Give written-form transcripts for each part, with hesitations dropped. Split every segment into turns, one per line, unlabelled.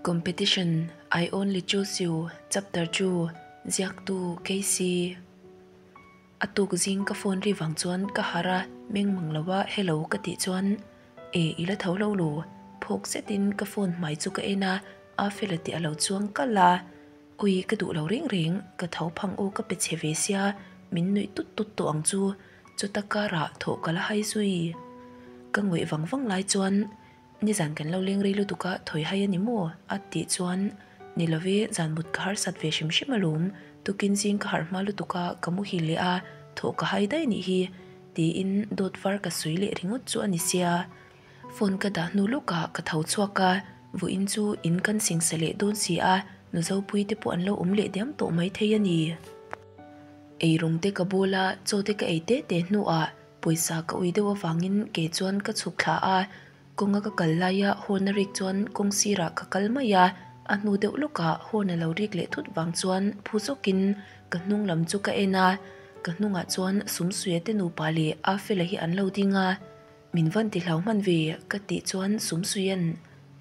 Competition, I Only Choose You, Chapter 2, Ziaktu, Casey. A tuk zing ka phone ri vang chuan ka harh a, meng mang lo a hello ka tih chuan e i la tho lo lu, phawk zetin ka phone hmai chu ka en a, a fela tih a lo chuang kalh a. Ui ka duh lo reng reng, ka tho phang aw ka pe chhe ve sia, min nuih tut tut tawh ang chu, chuta karah thawh ka la hai zui. Ka ngawih vang vang lai chuan nizan kan lo leng rei lutuk a thawi hai a ni maw? a tih chuan ni love zan mut ka harsat ve hrim hrim alawm, tukin zing ka harh hma lutuk a ka muhil leh a, thawh ka hai daih nih hi tiin dawt var ka sawi leh ringawt chu a ni sia. Phone ka dah hnu lawkah ka tho chhuak a, vawiin chu in kan singsa leh dawn si a, Nuzopui te pawh an lo awm leh diam tawh maithei a ni. Eirawng te ka bawl a, chaw te ka ei te te hnuah pawisa ka ui deuh avangin ke chuan ka chhuk thla a, kawnga ka kal laia horn a rik chuan kawng sirah ka kal mai a, a hnu deuh lawkah horn a lo rik leh thut vang chuan phu zawkin ka hnung lam chu ka en a, ka hnungah chuan Sumsuia te nupa leh Afela hi an lo ding a. Min van ti hlau hman ve ka tih chuan Sumsuia'n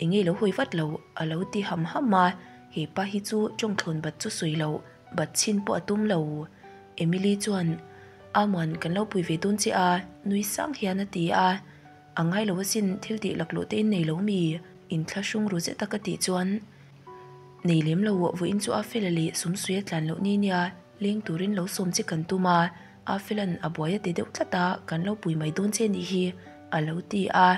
eng nge lo hawi vat lo a lo ti ham ham a, he pa hi chu tawngthlawn bat chu sawi lo, bat chhin pawh a tum lo. Emily chuan Amuan kan lo pui ve dawn che a nui sang hian a ti a, a ngai lo asin thil tih laklawh te in nei lo mi inthlahrung ru zet a ka tih chuan Nei lem lo vawiin chu a fela leh Sumsuia tlan loh ni nia leng turin lo sawm che kan tum a, A Felan a buai a ti deuh tlat a, kan lo pui mai dawn che nih hi, a lo ti a.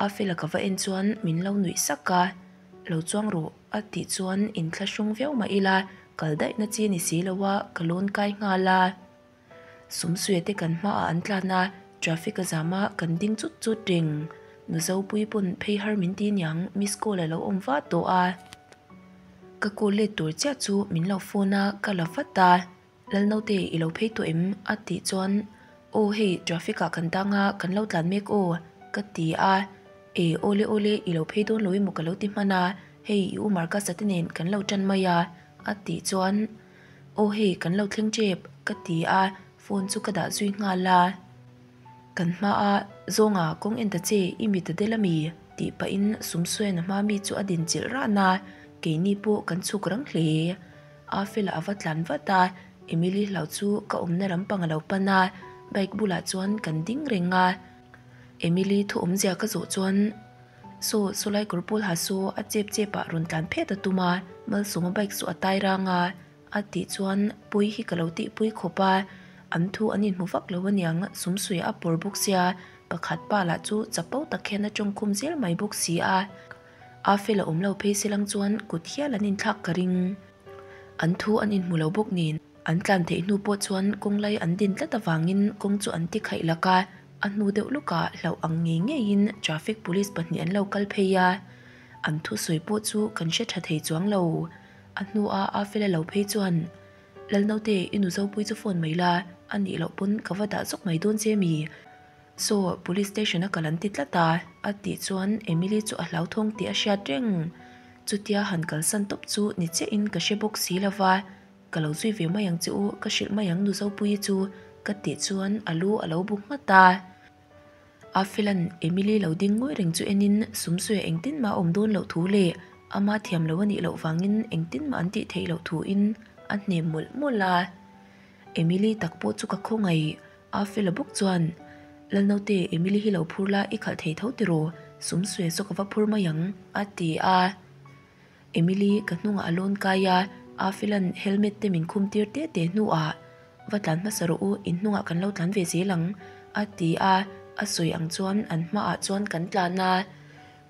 A Fela ka va en chuan min lo nuih sak a, Lo chuang rawh, a tih chuan inthlahrung viau mah ila, kal daih na chi ni si lo a, ka lawn kai nghal a. Sumsuia te kan hmaah an tlan a, traffic a zam a, kan ding chut chut reng. Nuzopui pawn phei har min ti niang, miss call a lo awm va tawh a. Ka call let tur chiah chu min lo phone a, ka la vat a. Lalnaute i lo phei tawh em? a tih chuan Aw hei traffic ah kan tang a, kan lo tlan mek aw ka ti a, E awle awle i lo phei dawn lo emaw ka lo ti hman a, hei i u Marcus-a te nen kan lo tan mai a a tih chuan Aw hei kan lo thleng tep ka ti a, phone chu ka dah zui nghal a. Kan hmaa zawnga kawng en ta che i mit a del ami? tih pahin Sumsuian a hma mi chu a din chilh ran a, keini pawh kan chhuk rang hle. A fela a va tlan vat a, Emily hlau chu ka awmna lampang a lo pan a, bike bulah chuan kan ding reng a. Emily thu awmzia ka zawh chuan Saw, sawlai kawr pawl ha saw a chep chep ah rawn tlan phet a tum a, Malsawma bike chu a tai rang a, a tih chuan pui hi ka lo tihpui khawp a, an thu an inhmu vak lo aniang, Sumsuia a pawr bawk sia, pakhat pa lah chu chapo tak hian a tawngkhum zel mai bawk si a. A fel a awm lo phei se lang chuan kut hial an inthlak ka ring. An thu an inhmu lo bawk nen an tlan theih hnu pawh chuan kawng lai an din tlat avangin kawng chu an ti khaih lak a, a hnu deuh lawkah hlauh ang ngei ngeiin traffic police pahnih an lo kal phei a, an thusawi pawh chu kan hre tha thei chuang lo. A hnua a fel a lo phei chuan Lalnaute i nu Zopui chu phone mai la, a nih loh pawn ka va dah zawk mai dawn che mi? Saw, police station a kal an ti tlat a, a tih chuan Emily chu a hlauthawng tih a hriat reng. Chutia han kalsan tawp chu ni chiahin ka hre bawk si lova, ka lo zui ve mai ang che u, ka hrilh mai ang nu Zopuii chu, ka tih chuan a lu a lo bu nghat a. Afelan Emily lo ding ngawi reng chu enin Sumsuia engtin mah a awm dawn loh thu leh ama thiam lo a nih loh vangin engtin mah an tih theih loh thuin a hnem mawlh mawlh a. Emily tak pawh chu ka khawngaih. A fela bawk chuan, Lalnaute, Emily hi lo phur la, i khalh thei tho tiraw? Sum suai saw ka va phur mai ang, a ti a. Emily ka hnungah a lawn kai a, A fela'n helmet te min khum tir te te hnuah, Va tlan hmasa rawh u, in hnungah kan lo tlan ve zel ang, a ti a. A sawi ang chuan an hmaah chuan kan tlan a.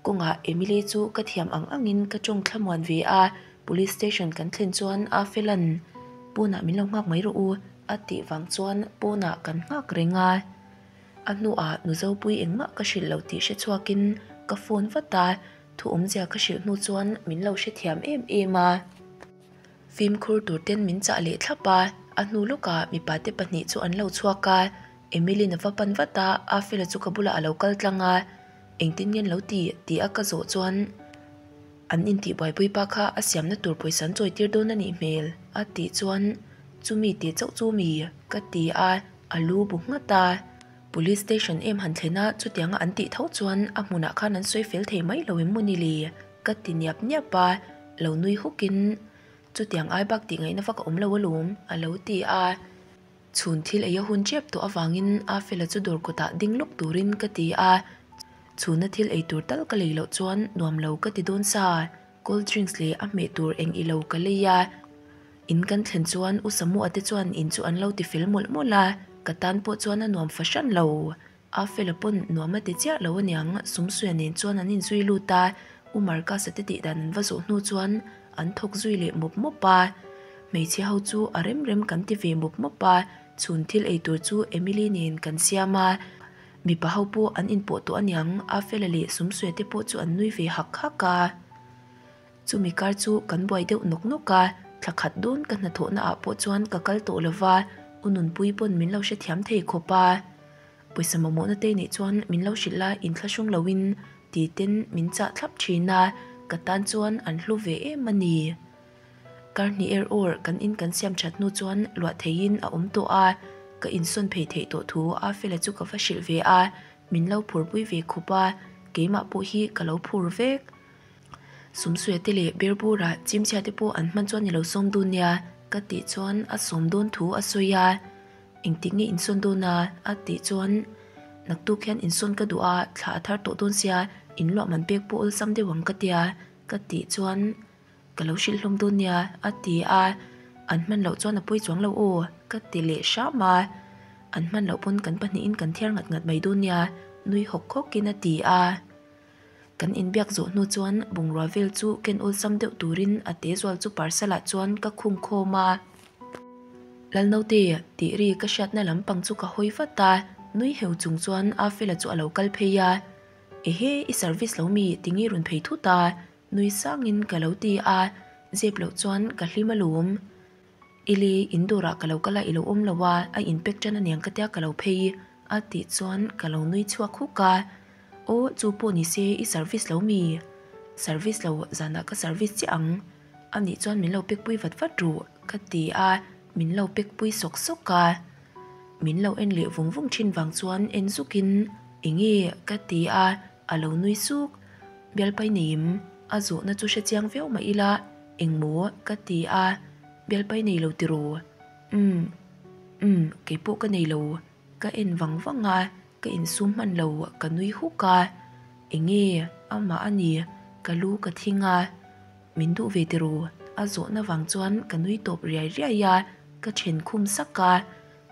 Kawngah Emily chu ka thiam ang angin ka tawng thlamuan ve a, Police station kan thlen chuan A fela'n, Pawnah min lo nghak mai rawh u, A tih vang chuan pawnah kan nghak reng a. A hnuah Nuzopui engmah ka hrilh lo tih hre chhuakin ka phone vat a, thu awmzia ka hrilh hnu chuan min lo hrethiam em em a. Fimkhur tur ten min chah leh thlap a, a hnu lawkah mipa te pahnih chu an lo chhuak a, Emily-in a va pan vat a, Afela chu ka bulah a lo kal tlang a, engtin nge an lo ti tih a ka zawh chuan An intihbuaipui pa kha a siamna tur pawisa an chawitir dawn a nih hmel a tih chuan chumi tih chauh chu mi ka ti a, a lu bu nghat a. Police station em han thlen a chutianga an tih tho chuan a hmunah khan an sawi fel thei mai lo em maw ni le? Ka ti niap niap a, lo nui hukin, Chutiang ai bak tih ngaihna vak a awm lo alawm, a lo ti a. Chhun thil ei a hun tep tawh avangin Afela chu dawr kawtah ding lawk turin ka ti a. Chhuna thil ei tur tal ka lei loh chuan nuam lo ka ti dawn sa. Cold drinks leh a hmeh tur eng ilo ka lei a. In kan thlen chuan U Samua te chuan in chu an lo ti fel mawlh mawlh a, ka tan pawh chuan a nuam fahran lo. Afela pawn nuam a ti chiah lo aniang, Sumsuia nen chuan an inzui lut a, U Marcus-a te tih dan an va zawh hnu chuan an thawk zui leh mawp mawp a. Hmeichhe ho chu a rem rem kan ti ve mawp mawp a, chhun thil ei tur chu Emily nen kan siam a. Mipa ho pawh an inpawh tawh aniang, Afela leh Sumsuia te pawh chu an nui ve hak hak a. Chumi kar chu kan buai deuh nawk nawk a, thla khat dawn ka hnathawhna ah pawh chuan ka kal tawh lova, U Nunpui pawn min lo hrethiam thei khawp a. Pawisa mamawhna te nih chuan min lo hrilh la inthlahrung loin ti ten min chah thlap thin a, ka tan chuan an hlu ve em a ni. Kar hnih er awr kan in kan siam that hnu chuan luah theiin a awm tawh a, ka insawn phei theih tawh thu a fela chu ka va hrilh ve a, min lo phurpui ve khawp a, keimah pawh hi ka lo phur vek. Sumsuia te leh Berbura chimchhia te pawh an hman chuan i lo sawm dawn nia ka tih chuan a sawm dawn thu a sawi a, engtik nge insawn dawn a? a tih chuan naktuk hian insawn ka duh a, thla a thar tawh dawn sia inluah man pek pawh awlsam deuh ang ka tia ka tih chuan ka lo hrilh hlawm dawn nia a ti a, an hman loh chuan a pawi chuang lo aw ka ti leh hram a, an hman loh pawn kan pahnihin kan thiar ngat ngat mai dawn nia nui hawk hawkin a ti a. Kan inbiak zawh hnu chuan bungrua vel chu ken awlsam deuh turin a te zual chu parcel ah chuan ka khung khawm a. Lalnote tih ri ka hriatna lampang chu ka hawi vat a, nui heu chung chuan Afela chu a lo kal phei a. Ehe, i service lo mi tinge rawn phei thut a? Nui sangin ka lo ti a, zep loh chuan ka hlim alawm. Ili, in dawrah ka lo kal a i lo awm lo a, a inpek tan aniang ka tia ka lo phei a tih chuan ka lo nui chhuak huk a. Aw, chu pawh ni se i service lo mi? Service lo, zanah ka service chiah ang. Anih chuan min lo pek pui vat vat ruh ka ti a, min lo pek pui sawk sawk a. Min lo en leh vung vung thin vang chuan en zukin enge ka ti a, a lo nui suk. Bialpai neim, a zawhna chu hre chiang viau mah ila engmaw ka ti a, bialpai nei lo tiraw? Umm, umm, keipawh ka nei lo, ka en vang vang a, ka insum hman lo ka nui huk a, enge amah a ni, ka lu ka thing a, min duh ve tiraw? A zawhna vang chuan ka nui tawp riai riai a, ka then khum sak a.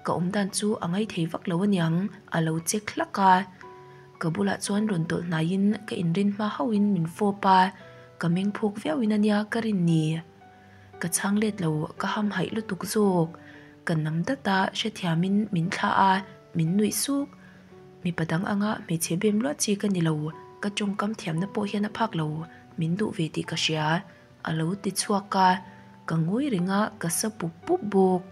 Ka awm dan chu a ngaithei vak lo aniang, a lo check hlak a. Ka bulah chuan rawn tawlh hnaiin ka inrin hma hauhin min fawp a, ka meng phuk viauin ania ka rin ni. Ka chhang let lo, ka hamhaih lutuk zawk. Ka nam dat a, hrethiamin min thlah a, min nuih suk. Mipa dang anga hmeichhe bem luah chi ka ni lo, ka tawngkam thiamna pawh hian a phak lo, min duh ve tih ka hria. A lo ti chhuak a, ka ngawi reng a, ka sa pup pup bawk.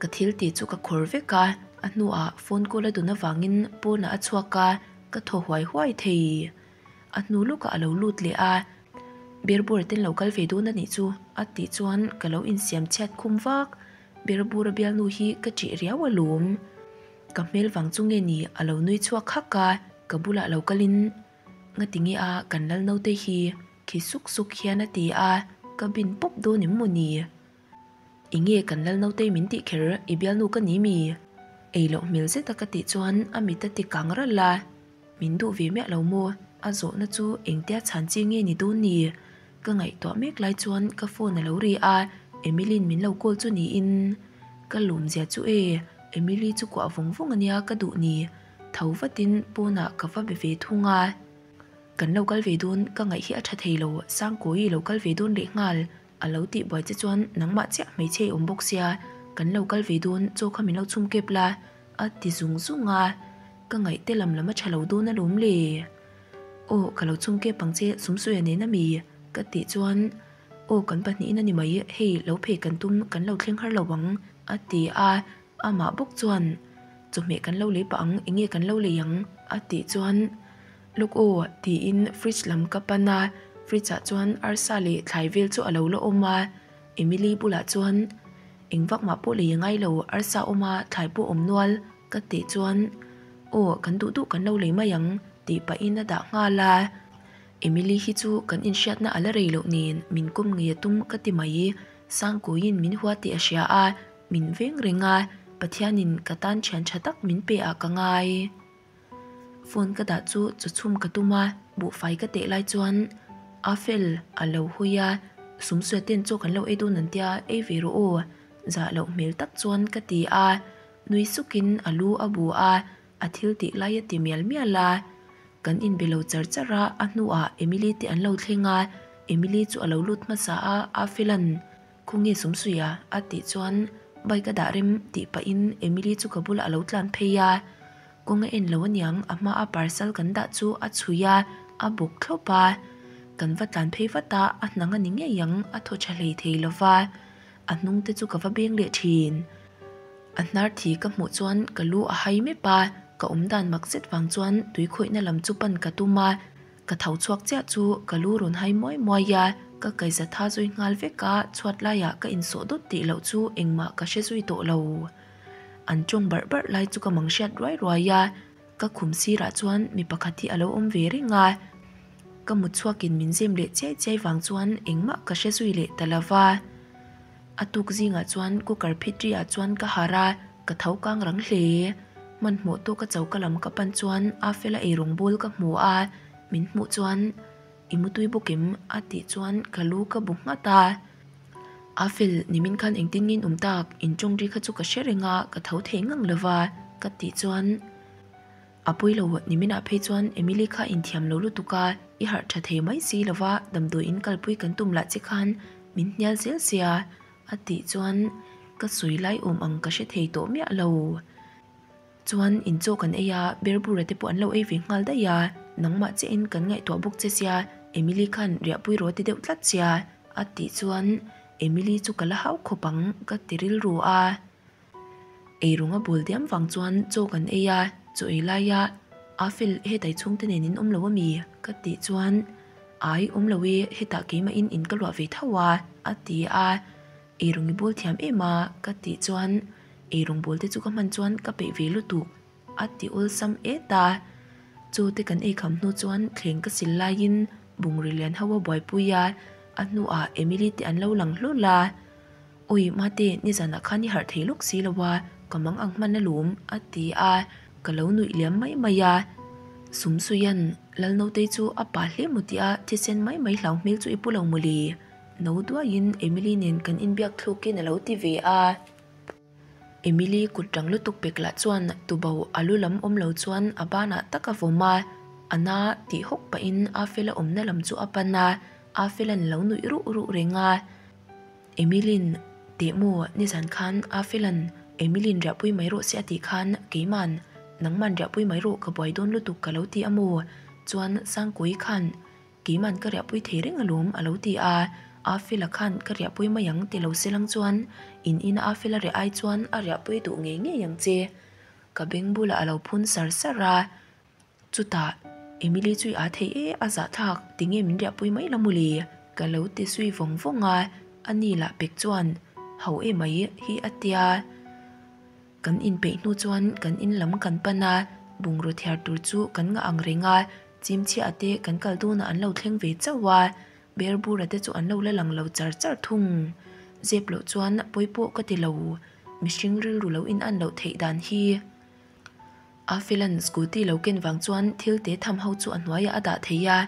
Ka thil tih chu ka khawr vek a, a hnuah phone call a dun avangin pawnah a chhuak a, ka thaw huai huai thei. A hnu lawkah a lo lut leh a, Berbur ten lo kal ve dawn a nih chu a tih chuan ka lo insiam chhiat khum vak. Berbura bialnu hi ka ṭih riau alawm. Ka hmel vang chu nge ni a lo nui chhuak hak a, ka bulah lo kalin Ngati nge a kan lal naute hi khi suk suk hian a ti a, ka bin pawp dawn em maw ni? Enge kan lal naute min tih kher i bialnu ka ni mi? Ei loh hmel zet a ka tih chuan a mit a ti kang ralh a, min duh ve miah lo maw? A zawhna chu engtia chhan chi nge ni dawn ni? Ka ngaihtuah mek lai chuan ka phone a lo ri a, Emily-in min lo call chu niin ka lawm zia chu e, Emily chu kuah vawng vawng ania ka duh ni. Tho vatin pawnah ka va be ve thung a, Kan lo kal ve dawn, ka ngaih hi a tha thei lo, Sangkawi lo kal ve dawn leh nghal a lo tih buai che chuan nangmah chiah hmeichhe i awm bawk sia, kan lo kal ve dawn, chaw kha min lo chhum kep la a ti zung zung a, ka ngaih te lam lam a tha lo dawn alawm le. Aw ka lo chhum kep ang che Sumsuia nen ami? ka tih chuan Aw kan pahnihin a ni mai, hei lo phei kan tum kan lo thleng har lo ang a ti a. Amah bawk chuan, Chawhmeh kan lo lei pah ang, enge kan lo lei ang? a tih chuan, Lawk aw, tiin fridge lam ka pan a, fridge ah chuan arsa leh thlai vel chu a lo la awm a, Emily bulah chuan, Eng vak mah pawh lei a ngai lo, arsa awm a, thlai pawh awm nual, ka tih chuan, Aw, kan duh duh kan lo lei mai ang, tih pahin a dah nghal a. Emily hi chu kan inhriatna a la rei loh nen min kawm ngei a tum ka ti mai. Sangkuiin min hua tih a hria a, min veng reng a, Pathianin ka tan thian tha tak min pe ah ka ngai. Phone ka dah chu chaw chhum ka tum a, buhfai ka teh lai chuan Afel a lo hawi a, Sumsuia ten chaw kan lo ei dawn an tia, ei ve rawh aw, zah loh hmel tak chuan ka ti a, nui sukin a lu a bu a, a thil tih lai a ti mial mial a. Kan inbe lo char char a, a hnuah Emily te an lo thleng a, Emily chu a lo lut hmasa a, Afela'n Khawnge Sumsuia? a tih chuan Bike a dah rem tih pahin Emily chu ka bulah a lo tlan phei a, kawng a en lo aniang a hmaa parcel kan dah chu a chhui a, a bawk thlawp a. Kan va tlan phei vat a, a hnang a ni ngei ang, a thaw tha hlei thei lo va, a hnung te chu ka va beng leh thin. A hnar thi ka hmuh chuan ka lu a hai mep a, ka awm dan mak zet vang chuan tui khawihna lam chu pan ka tum a, ka tho chhuak chiah chu ka lu rawn hai muai muai a, ka kaihza tha zui nghal vek a, chhuat laiah ka insawh dawt tih loh chu engmah ka hre zui tawh lo. An tawng barh barh lai chu ka mang hriat ruai ruai a, ka khum sirah chuan mi pakhat hi a lo awm ve reng a, ka mut chhuakin min zem leh chiai chiai vang chuan engmah ka hre zui leh ta lo va. A tuk zingah chuan cooker phit ri ah chuan ka harh a, ka tho kang rang hle. Hmanhmawh tawka choka lam ka pan chuan Afela eirawng bawl ka hmu a, min hmuh chuan I mutui bawk em? a tih chuan ka lu ka bu nghat a. Afel, nimin khan engtin nge in awm tak? In tawng ri kha chu ka hre reng a, ka tho thei ngang lo va, ka tih chuan A pawi lo, niminah phei chuan Emily kha inthiam lo lutuk a, i harh tha thei mai si lo va, damdawi in kalpui kan tum lah che khan min hnial zel sia, a tih chuan ka sawi lai awm ang ka hre thei tawh miah lo. Chuan in chaw kan ei a, Berbura te pawh an lo ei ve nghal daih a, nangmah chiahin kan ngaihtuah bawk che sia, Emily khan riahpui rawh ti deuh tlat sia, a tih chuan Emily chu ka la hau khawp ang ka ti rilru a. Eirawng a bawl diam vang chuan chaw kan ei a, chaw ei laia Afel hetai chhungte nen in awm lo a mi? ka tih chuan Ai awm lo e, hetah keimahin in ka luah ve tho a, a ti a. Eirawng i bawl thiam em a? ka tih chuan Eirawng bawl te chu ka hman chuan ka peih ve lutuk, a ti awlsam et a. Chaw te kan ei kham hnu chuan thleng ka sil laiin bungraw lian ho a buaipui a, a hnuah Emily te an lo lang hlawl a. Awi mate, nizanah khan i harh thei lawk si lo a, ka mang ang hman alawm, a ti a, ka lo nuih liam mai mai a. Sumsuia'n Lalnotei chu a pa hle maw tih a, thisen mai mai hlau hmel chu i pu lo mawle. No duaiin Emily nen kan inbiak thlukin a lo ti ve a. Emily kut rang lutuk pek lah chuan tubo a lu lam awm lo chuan a banah tak a vawm a, a na tih hawk pahin Afela awmna lam chu a pan a, Afela'n lo nuih ruh ruh reng a. Emilyn, Teh maw, nizan khan Afelan Emilyn riahpui mai rawh se a tih khan keiman nangman riahpui mai rawh ka buai dawn lutuk ka lo ti a maw? Chuan Sangkawii khan keiman ka riahpui thei reng alawm a lo ti a, Afela khan ka riahpui mai ang ti lo se lang chuan in ina Afela riah ai chuan a riahpui duh ngei ngei ang che. Ka beng bulah a lo phun sar sar a. Chutah, Emily chu i â thei e, a zahthlak, tinge min riahpui mai la mawle? Ka lo ti zui vawng vawng a, a ni lah pek chuan ho e mai hi a tia. Kan inpeih hnu chuan kan in lam kan pan a, bungraw thiar tur chu kan ngah ang reng a, chimchhiah te kan kal dawnah an lo thleng ve chauh a, Berbura te chu an lo la lang lo char char thung. Zep loh chuan pawi pawh ka ti lo, mihring rilru lo in an loh theih dan hi. Afilan scooty lo ken vang chuan thil te tham ho chu a hnuaiah a dah thei a,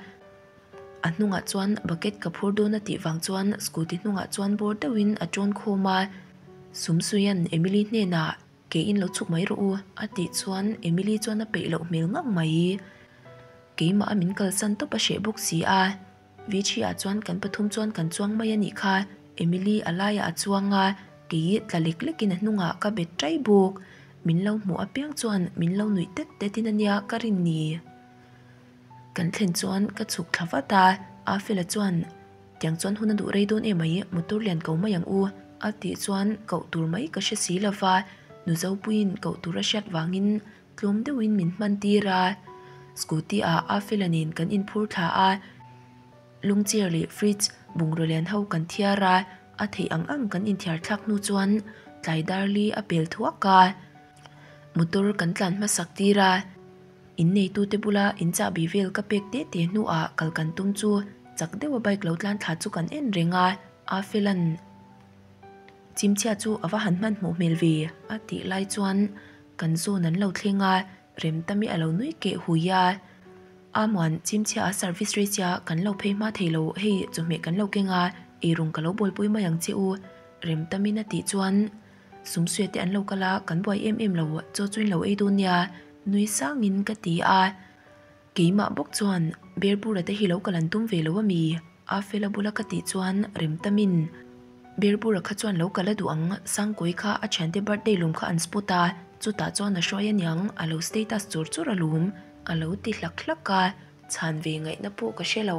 a hnungah chuan bucket ka phur dawn a tih vang chuan scooty hnungah chuan bawr deuhin a tawn khawm a, Sumsuian Emily hnenah ke in lo chhuk mai rawh u a tih chuan Emily chuan a peih loh hmel ngang mai. Keimah a min kalsan tawp a hreh bawk si a. Vichhi ah chuan kan pathum chuan kan chuang mai a nih kha, Emily a laiah a chuang a, kei tla lek lekin a hnungah ka bet ṭai bawk. Min lo hmuh apiang chuan min lo nuih tet tetin a nia ka rin ni. Kan thlen chuan ka chhuk thla vat a, Afela chuan, Tiang chuan hun a duh rei dawn em ai, motor lian ko mai ang u, a tih chuan koh tur mai ka hre si lova, Nuzopuiin koh tur a hriat vangin Tlawm deuhin min hman tir a, scooty ah Afela nen kan inphur thla a, lungchair leh fridge bungraw lian ho kan thiar a, a theih ang ang kan inthiar thlak hnu chuan tlai dar li a pel thuak a, motor kan tlan hmasak tir a. In neitute bula in chahbi vel ka pek te te hnuah kal kan tum chu chak deuha bike lo tlan thla chu kan en reng a, Afela'n Chimchhia chu a va han hmanhmawh hmel ve a tih lai chuan kan zawn an lo thleng a, Remtami a lo nui keh hui a. Amuan Chimchhia a service rei chia kan lo phei hma thei lo, hei chawhmeh kan lo keng a, eirawng ka lo bawlpui mai ang che u Remtamin a tih chuan Sumsuia te an lo kal a, kan buai em em lo, chaw chu in lo ei dawn nia, nui sangin ka ti a. Keimah bawk chuan Berbura te hi lo kal an tum ve lo a mi? A fela bula ka tih chuan Remtamin Berbura kha chuan lo kal a duh ang, Sangkawi kha a thiante birthday lawm kha an spot a, chutah chuan a hruai aniang, a lo status chur chur a lawm, a lo ti hlak hlak a, chhan ve ngaihna pawh ka hre lo.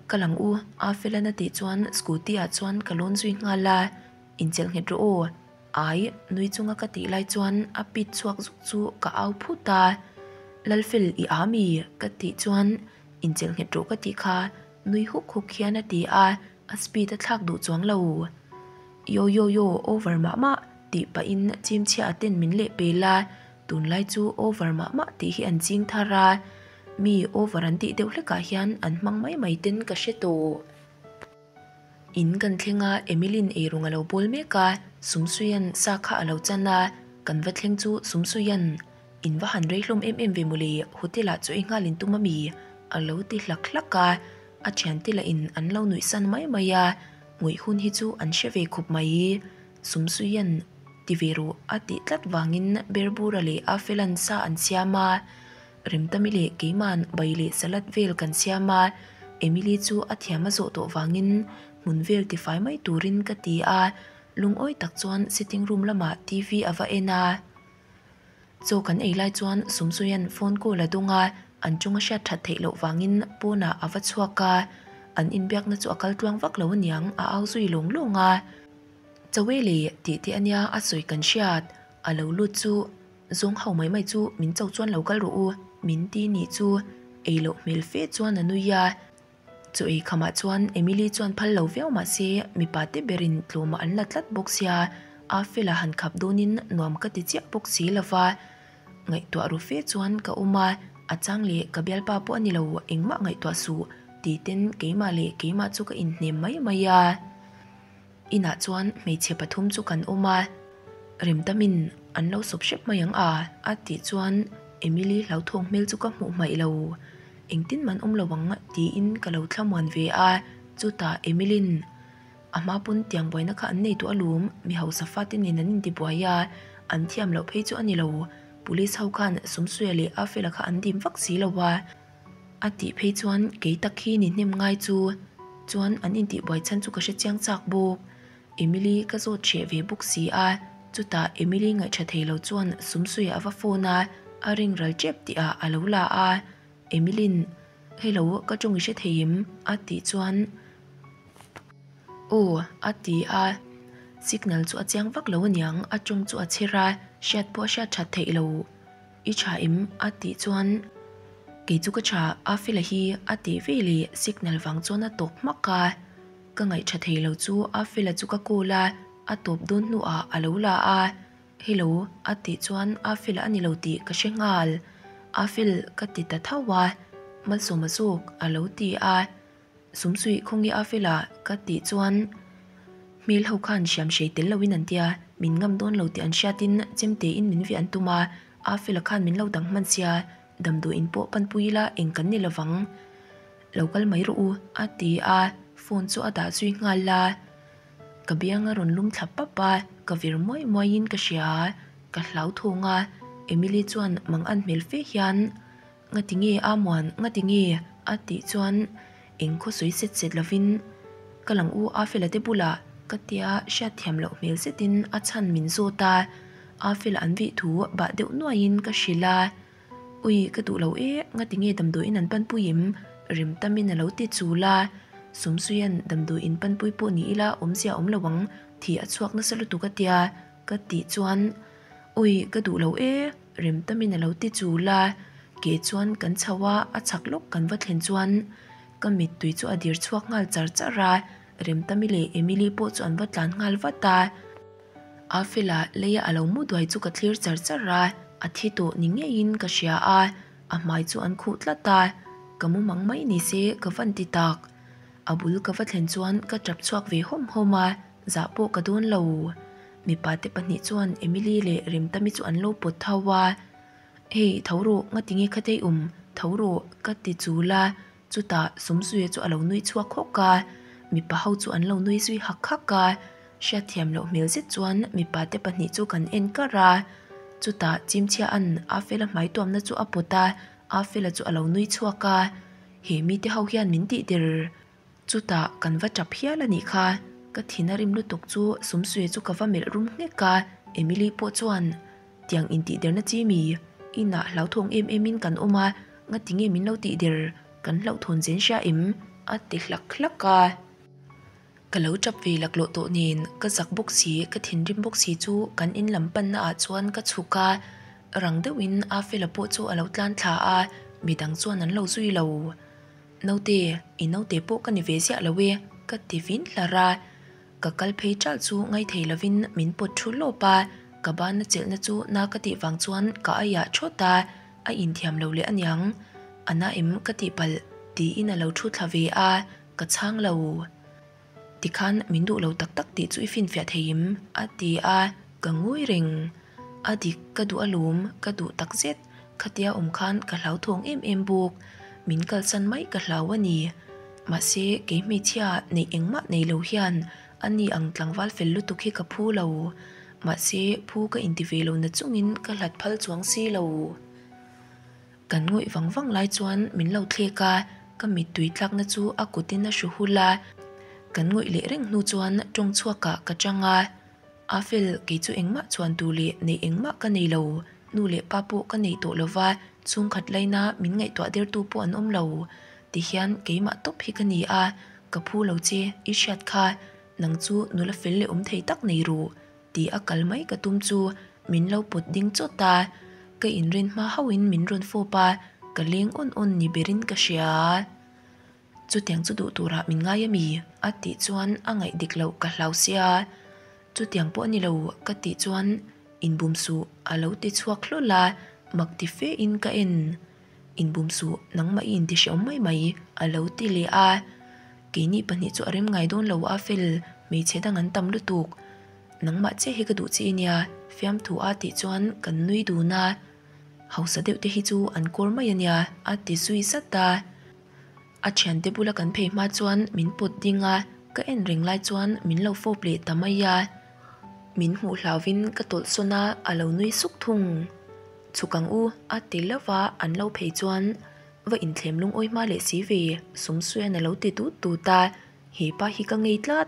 Ka lang u, a Felan a tih chuan scooty ah chuan ka lawn zui nghal a, Inchelh nghet rawh aw, ai nui chunga ka tih lai chuan a pit chhuak zuk chu ka au phut a, Lalfel i a mi? ka tih chuan Inchelh nghet rawh ka tih kha nui huk huk hian a ti a, a speed a thlak duh chuang lo. Yo yo yo over mah mah tih pahin chimchhia a ten min leh pel a, tunlai chu over mah mah tih hi an ching thar a, Mi over an tih deuh hlekah hian an hmang mai mai ten ka hre tawh. In kan thleng a, Emilyn eirawng a lo bawl mek a, Sumsuian sa kha a lo chan a, kan va thleng chu Sumsuian in va han rei hlawm em em ve mawle, hotel ah chaw ei nghal in tum a mi? a lo ti hlak hlak a, a thiante lah in an lo nuih san mai mai a, ngawih hun hi chu an hre ve khawp mai. Sumsuian ti ve rawh a tih tlat vangin Berbura leh Afelan sa an siam a, Remtami leh keima'n bai leh salad vel kan siam a, Emily chu a thiam a zawh tawh vangin hmun vel tifai mai turin ka ti a, lungawi tak chuan sitting room lamah TV a va en a. Chaw kan ei lai chuan Sumsuia'n phone call a dawng a, an chung a hriat that theih loh vangin pawnah a va chhuak a, an inbiakna chu a kal tluang vak lo aniang a au zui lawng lawng a. Chawele tih te ania a sawi kan hriat, a lo lut chu Zawng ho mai mai chu min cho chuan lo kal rawh u, min ti nih chu ei loh hmel fe chuan a nui a. Chaw ei khamah chuan Emily chuan phal lo viau mah se mipa te berin tlawmah an la tlat bawk sia, a fela han khap dawnin nuam ka ti chiah bawk si lo va. Ngaihtuah ru fe chuan ka awm a, a chang leh ka bialpa pawh a ni lo engmah ngaihtuah suh ti ten keimah leh keimah chu ka inhnem mai mai a. Inah chuan hmeichhe pathum chu kan awm a, Remtamin an lo sawp hrep mai ang a a tih chuan Emily hlauthawng hmel chu ka hmuh hmaih lo. Engtin man awm lo ang tiin ka lo thlamuan ve a, chutah Emilyn a hma pawn tiang buaina kha an nei tawh alawm, mi hausa fate nen an intibuai a, an thiam loh phei chu a ni lo, police ho khan Sumsuia leh Afela kha an dim vak si lo a. A tih phei chuan kei tak hi ni hnem ngai chu chuan an intihbuai chhan chu ka hre chiang chak bawk. Emily ka zawt hreh ve bawk si a, chutah Emily ngaihṭha thei lo chuan Sumsuia a va phone a, a ring ral ṭep tih ah a lo la a. Emilyn, Hello, ka ṭawng i hre thei em? a tih chuan Aw, a ti a. Signal chu a chiang vak lo aniang, a ṭawng chu a chher a, hriat pawh a hriat ṭhat theih lo. I tha em? a tih chuan Kei chu ka tha, a fela hi a tih ve leh signal vang chuan a tawp hmak a. Ka ngaih tha thei lo chu a fela chu ka call a, a tawp dawn hnuah a lo la a. Hello a tih chuan a fela a ni lo tih ka hre nghal. A fel ka ti ta tho a, Malsawma zawk a lo ti a. Sumsuih khawnge a fela ka tih chuan hmel ho khan hriam hrei tel loin an tia, min ngam dawn lo tih an hriatin chemtein min viah an tum a, a fela khan min lo dang hman sia, damdawiin pawh panpui ila eng kan ni lovang, lo kal mai rawh u a ti a, phone chu a dah zui nghal a, ka biang a rawn lum thla pap a, ka vir muai muaiin ka hria, ka hlauthawng a, Emily chuan mang an hmel fe hian. Ngati nge a muan, ngati nge? a tih chuan eng khaw sawi set set lovin ka lang u a fela te bulah ka tia hriatthiam loh hmel zetin a chhan min zawt a, a fela an vih thu bah deuh nuaiin ka hrilh a, Ui ka duh lo e, ngati nge damdawiin an panpui em? Rem tamin a lo ti chul a, Sumsuia'n damdawiin panpui pawh ni ila awmzia awm lo ang, thi a chhuak nasa lutuk a tia ka tih chuan Ui ka duh lo e, Rem tamin a lo ti chul a, ke chuan kan chho a, a chhak lawk kan va thlen chuan ka mittui chu a dir chhuak nghal char char a, Remtami leh Emily pawh chu an va tlan nghal vat a. Afela leia a lo mu duai chu ka thlir char char a, A thi tawh ni ngeiin ka hria a, a hmai chu an khuh tlat a, ka mumang mai ni se ka van ti tak. A bul ka va thlen chuan ka tap chhuak ve hawm hawm a, zah pawh ka dawn lo. Mipa te pahnih chuan Emily leh Remtami chu an lo pawt tho a, Hey, tho rawh, ngatinge khatei um, tho rawh, ka ti chul a, chutah Sumsuia chu a lo nui chhuak hawk a, mipa ho chu an lo nui zui hak hak a, hriatthiam loh hmel zet chuan mipa te pahnih chu kan en kar a, chutah Chimchhia'n Afela hmaituamna chu a pawt a, Afela chu a lo nui chhuak a, he mite ho hian min tih der. Chutah kan va tap hial a nih kha, ka thin a rim lutuk chu Sumsuia chu ka va melh rum nghek a, Emily pawh chuan, Tiang intihderna chi mi, inah hlauthawng em em in kan awm a, ngati nge min lo tihder, kan hlauhthawn zen hria em? a ti hlak hlak a. Ka lo tap ve laklawh tawh nen, ka zak bawk si, ka thinrim bawk si chu kan in lam panna ah chuan ka chhuk a, rang deuhin Afela pawh chu a lo tlan thla a, midang chuan an lo zui lo. Naute, i naute pawh ka ni ve ziah lo e, ka ti vin hlar a. Ka kal phei ṭalh chu ngaithei lovin min pawt thu lawp a, ka bana chelhna chu na ka tih vang chuan ka aiah ṭhawt a, a inthiam lo leh aniang. A na em ka tih palh, tiin a lo thu thla ve a, ka chhang lo. Tikhan min duh lo tak tak tih chu i finfiah thei im? a ti a, ka ngawi reng. A dik, ka duh alawm, ka duh tak zet. Khatia awm khan ka hlauthawng em em bawk, min kalsan mai ka hlau a ni. Mahse, kei hmeichhia neih engmah nei lo hian a ni ang tlangval fel lutuk hi ka phu lo. Mahse, phu ka inti ve lo na chungin ka hlat phal chuang si lo. Kan ngawih vang vang lai chuan min lo thlek a, ka mittui tlakna chu a kutin a hru hul a. Kan ngawih leh reng hnu chuan tawng chhuakah ka chang a. A fel, kei chu engmah chuan tur leh neih engmah ka nei lo. Nu leh pa pawh ka nei tawh lova, chhungkhat laina min ngaihtuah dertu pawh an awm lo. Tihian keimah tawp hi ka ni a, ka phu lo che, i hriat kha, nang chu nula fel leh awm thei tak nei ru, ti a kal mai ka tum chu min lo pawt ding chawt a, ka inrin hma hauhin min rawn fawp a, ka leng awn awn ni berin ka hria. Chutiang chu duh turah min ngai a mi? A tih chuan a ngaih dik loh ka hlau sia. Chutiang pawh a ni lo ka tih chuan inbum suh a lo ti chhuak hlawl a, mak ti fe in ka en. Inbum suh nangmah i inti hreawm mai mai a lo ti leh a. Keini pahnih chu a rem ngai dawn lo a fel, hmeichhe dang an tam lutuk. Nangmah chiah hi ka duh chi nia fiamthu a tih chuan kan nui dun a. Hausa deuh te hi chu an kawr mai a nia a ti zui zat a. A thiante bula kan phei hma chuan min pawt ding a, ka en reng lai chuan min lo fawp leh ta mai a. Min hmuh hlauvin ka tawlh sawn a, a lo nui suk thung. Chhuk ang u, a ti lo va, an lo phei chuan va inthlem lungawi hma leh si ve, Sumsuian a lo ti tut tut a, he pa hi ka ngei tlat.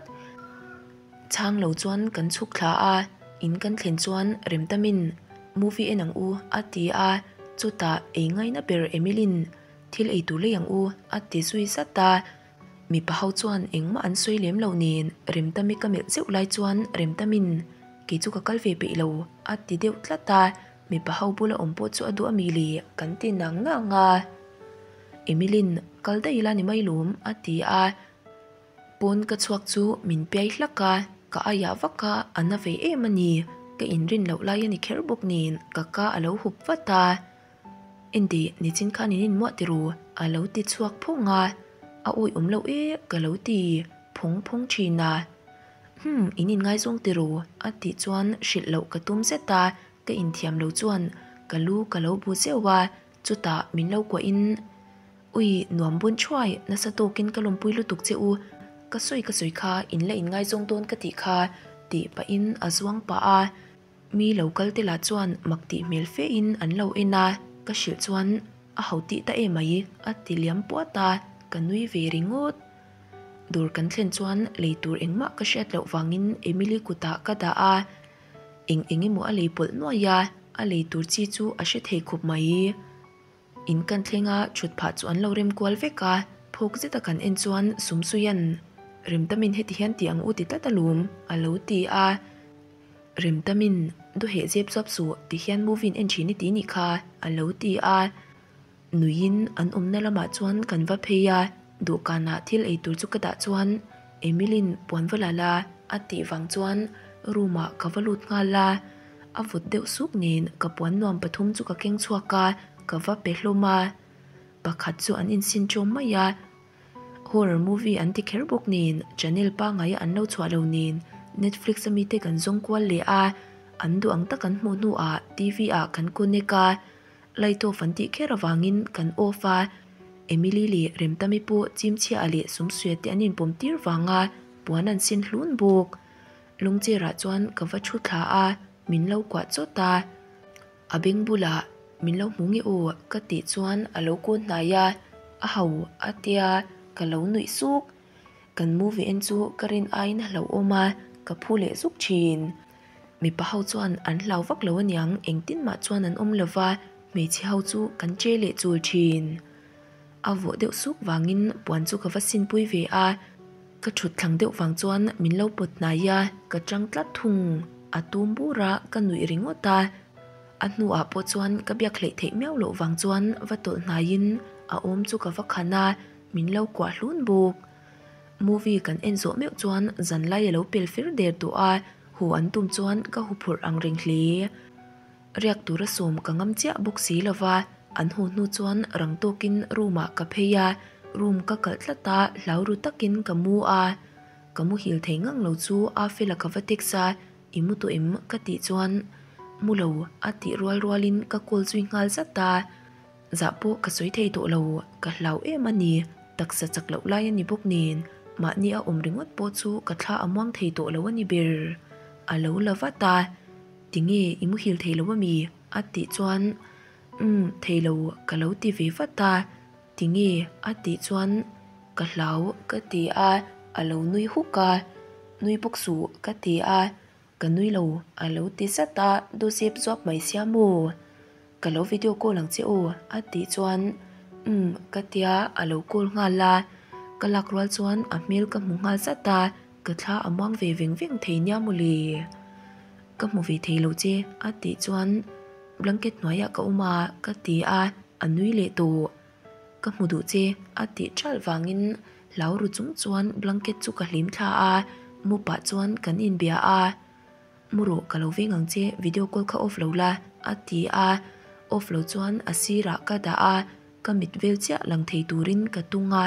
Chhang lo chuan kan chhuk thla a, in kan thlen chuan Remtamin movie en ang u a ti a, chutah ei ngaina ber Emilyn Thil ei tur lei ang u, a ti zui zat a. Mipa ho chuan engmah an sawi lem lo nen Remtami ka melh zeuh lai chuan Remtamin, Kei chu ka kal ve peih lo, a ti deuh tlat a. Mipa ho bula awm pawh chu a duh a mi le, kan ti nang nang a. Emilyn, Kal daih ila ni mai lawm, a ti a. Pawn ka chhuak chu min piai hlak a, ka aiah vak a, a na ve em a ni. Ka inrin loh lai a ni kher bawk nen ka ka a lo hup vat a. Indi, nichin khan in inmuah ti ru, a lo ti chhuak phawng a, a awih awm loh e ka lo ti phawng phawng thin a. Hum, in inngaizawng ti ru, a tih chuan hrilh loh ka tum zet a, ka inthiam lo chuan ka lu ka lo bu zeuh a, chutah min lo kuahin, Ui, nuam bun thuai, nasa tawkin ka lawmpui lutuk che u, ka sawi ka sawi kha in la inngaizawng dawn ka tih kha, tih pahin a zuang pah a. Mi lo kal te lah chuan mak tih hmel fe in an lo en a, ka hrilh chuan a ho tih ta em mai a ti liam puat a, ka nui ve ringawt. Dawr kan thlen chuan lei tur engmah ka hriat loh vangin Emily kutah ka dah a, eng eng emaw a lei pawlh nuai a, a lei tur chi chu a hre thei khawp mai. In kan thleng a, thut phah chu an lo rem kual vek a, phawk zeta kan en chuan Sumsuia'n, Remtamin heti hian ti ang u ti tlat alawm, a lo ti a. Remtamin, Duheh zep zuap suh, ti hian movie in en thin i ti nih kha, a lo ti a. Nuiin an awmna lamah chuan kan va phei a, dawhkanah thil ei tur chu ka dah chuan Emilyn puan va la la a tih vang chuan room ah ka va lut nghal a. A vawt deuh suk nen ka puan nuam pathum chu ka keng chhuak a, ka va pe hlawm a. Pakhat chu an insin ṭawm mai a, horror movie an ti kher bawk nen channel pangngaia an lo chhuah lo nen Netflix a mite kan zawng kual leh a, an duh ang tak an hmuh hnuah TV ah kan connect a, light off an tih kher avangin kan off a, Emily leh Remtami pawh chimchhiah leh sumsuia te an inpawm tir vanga puan an sin hlun bawk. Lungcherah chuan ka va thu thla a, min lo kuah chawt a. A beng bulah min lo hmu nge aw ka tih chuan a lo kawn hnai a, a ho a tia ka lo nuih suk. Kan movie en chu ka rin aiin a hlauhawm a, ka phu leh zuk thin. Mipa ho chuan an hlau vak lo aniang engtin mah chuan an awm lova, hmeichhe ho chu kan che leh chul thin. A vawh deuh suk vangin puan chu ka va sinpui ve a, ka thut thlang deuh vang chuan min lo pawt hnai a, ka chang tlat thung. A tum bur a, ka nuih ringawt a. A hnuah pawh chuan ka biak hleih theih miau loh vang chuan va tawlh hnaiin a awm chu ka va khan a, min lo kuah hlun bawk. Movie kan en zawh meuh chuan zanlai a lo pel fir der tawh a, hu an tum chuan ka huphurh ang reng hle. Riak tura sawm ka ngam chiah bawk si lo va, an haw hnu chuan rang tawkin room ah ka phei a, room ka kalh tlat a, hlau ru takin ka mu a. Ka muhil thei ngang lo chu a fela ka va text a, I mu tawh em? ka tih chuan mu lo a tih rual rualin ka call zui nghal zat a, zah pawh ka sawi thei tawh lo, ka hlau em a ni, taksa chak loh lai a ni bawk nen, mahni a awm ringawt pawh chu ka thla a muang thei tawh lo a ni ber. A lo la vat a. Tinge i muhil thei lo ami? A tih chuan Umm thei lo ka lo ti ve vat a. Tinge? A tih chuan Ka hlau ka ti a, a lo nui huk a. Nui bawk suh ka ti a, ka nui lo a lo ti zat a, daw zep zuap mai sia maw? Ka lo video call ang che aw a tih chuan Umm ka tia a lo call nghal a, ka lak rual chuan a hmel ka hmu nghal zat a. Ka thla a muang ve veng veng thei nia mawle. Ka hmu ve thei lo che a tih chuan blanket hnuaiah ka awm a ka ti a, a nui leh tawh. Ka hmu duh che a tih ṭalh vangin hlau ru chung chuan blanket chu ka hlim thla a, mu pah chuan kan inbia a. Mu rawh ka lo veng ang che video call kha off lo la a ti a, off lo chuan a sirah ka dah a, ka mit vel chiah lang thei turin ka tung a,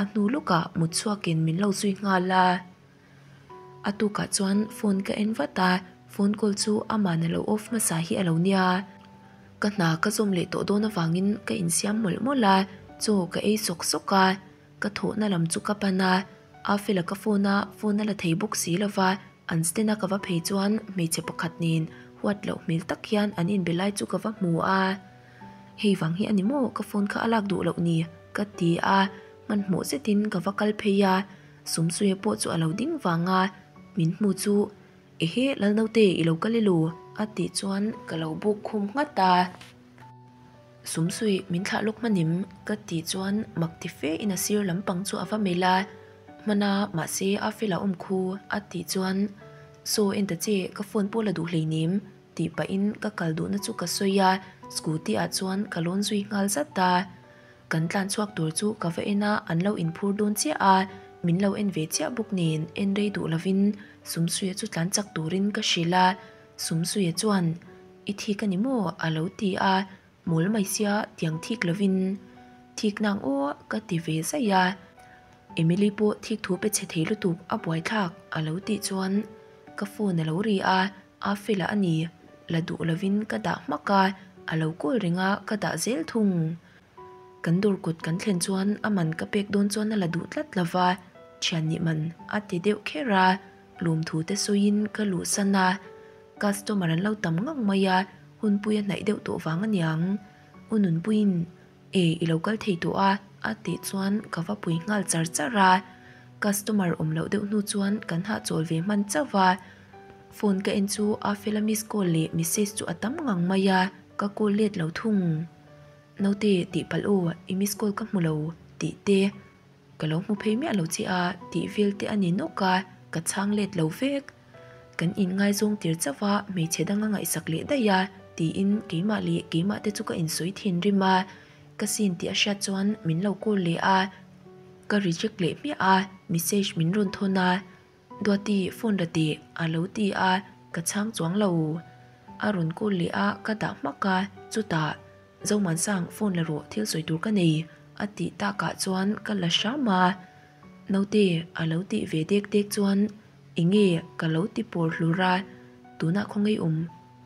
a hnu lawkah mut chhuakin min lo zui nghal a. A tukah chuan phone ka en vat a, phone call chu aman a lo off hmasa hi a lo nia. Ka hna ka zawm leh tawh dawn avangin ka insiam mawlh mawlh a, chaw ka ei sawk sawk a. Ka thawhna lam chu ka pan a, a fela ka phone a, phone a la thei bawk si lova, an stand a ka va phei chuan hmeichhe pakhat nen huat loh hmel tak hian an inbe lai chu ka va hmu a. Hei vang hi a ni maw ka phone kha a lak duh loh ni? ka ti a, hmanhmawh zetin ka va kal phei a, Sumsuia pawh chu a lo ding vang a, min hmu chu Ehe Lalnaute i lo kal elo? a tih chuan ka lo buk khum nghat a. Sumsui min thlah lawk hmanim ka tih chuan mak ti fe in a sir lampang chu a va melh a, hmana mahse a fel a awm khu a tih chuan Saw en ta che ka phone pawh la duh hleinem tih pahin ka kal duhna chu ka sawi a, scooty ah chuan ka lawn zui nghal zat a. Kan tlan chhuak tur chu ka va en a, an lo inphur dawn chiah a, min lo en ve chiah bawk nen en rei duh lovin Sumsuia chu tlan chak turin ka hrilh a, Sumsuia chuan I thik a ni maw? a lo ti a, mawl mai sia tiang thik lovin thik nang aw ka ti ve zaih a. Emily pawh thik thu pe chhe thei lutuk a buaithlak a lo tih chuan ka phone a lo ri a, a fel a ni, la duh lovin ka dah hmak a, a lo call reng a ka dah zel thung. Kan dawr kut kan thlen chuan a man ka pek dawn chuan a la duh tlat lova, thian nih man a ti deuh kher a. Lawmthu te sawiin ka luhsan a, customer an lo tam ngang mai a, hunpui a hnaih deuh tawh vang aniang. U Nunpuiin, E, i lo kal thei tawh a, a tih chuan ka va pui nghal char char a. Customer awm loh deuh hnu chuan kan hahchawl ve hman chauh a. Phone ka en chu a fela miss call leh message chu a tam ngang mai a, ka call let lo thung. Naute, tihpalh aw, i miss call ka hmu lo, tih te. Ka lo hmu phei miah lo che a tih vel te a ni nawk a, ka chhang let lo vek. Kan inngaizawng tir chauh a, hmeichhe dang a ngaihsak leh daih a, tiin keimah leh keimah te chu ka insawi thinrim a. Ka sin tih a hriat chuan min lo call leh a, ka reject leh hmiah a, message min rawn thawn a, Duati phone la teh a lo ti a, ka chhang chuang lo. A rawn call leh a, ka dah hmak a, chutah, Zomuansang, phone la rawh, thil sawi tur ka nei, a tih takah chuan ka la hram a. Naute, a lo tih ve dek dek chuan, Enge? ka lo ti pawr hlur a, Tunah khawngaih awm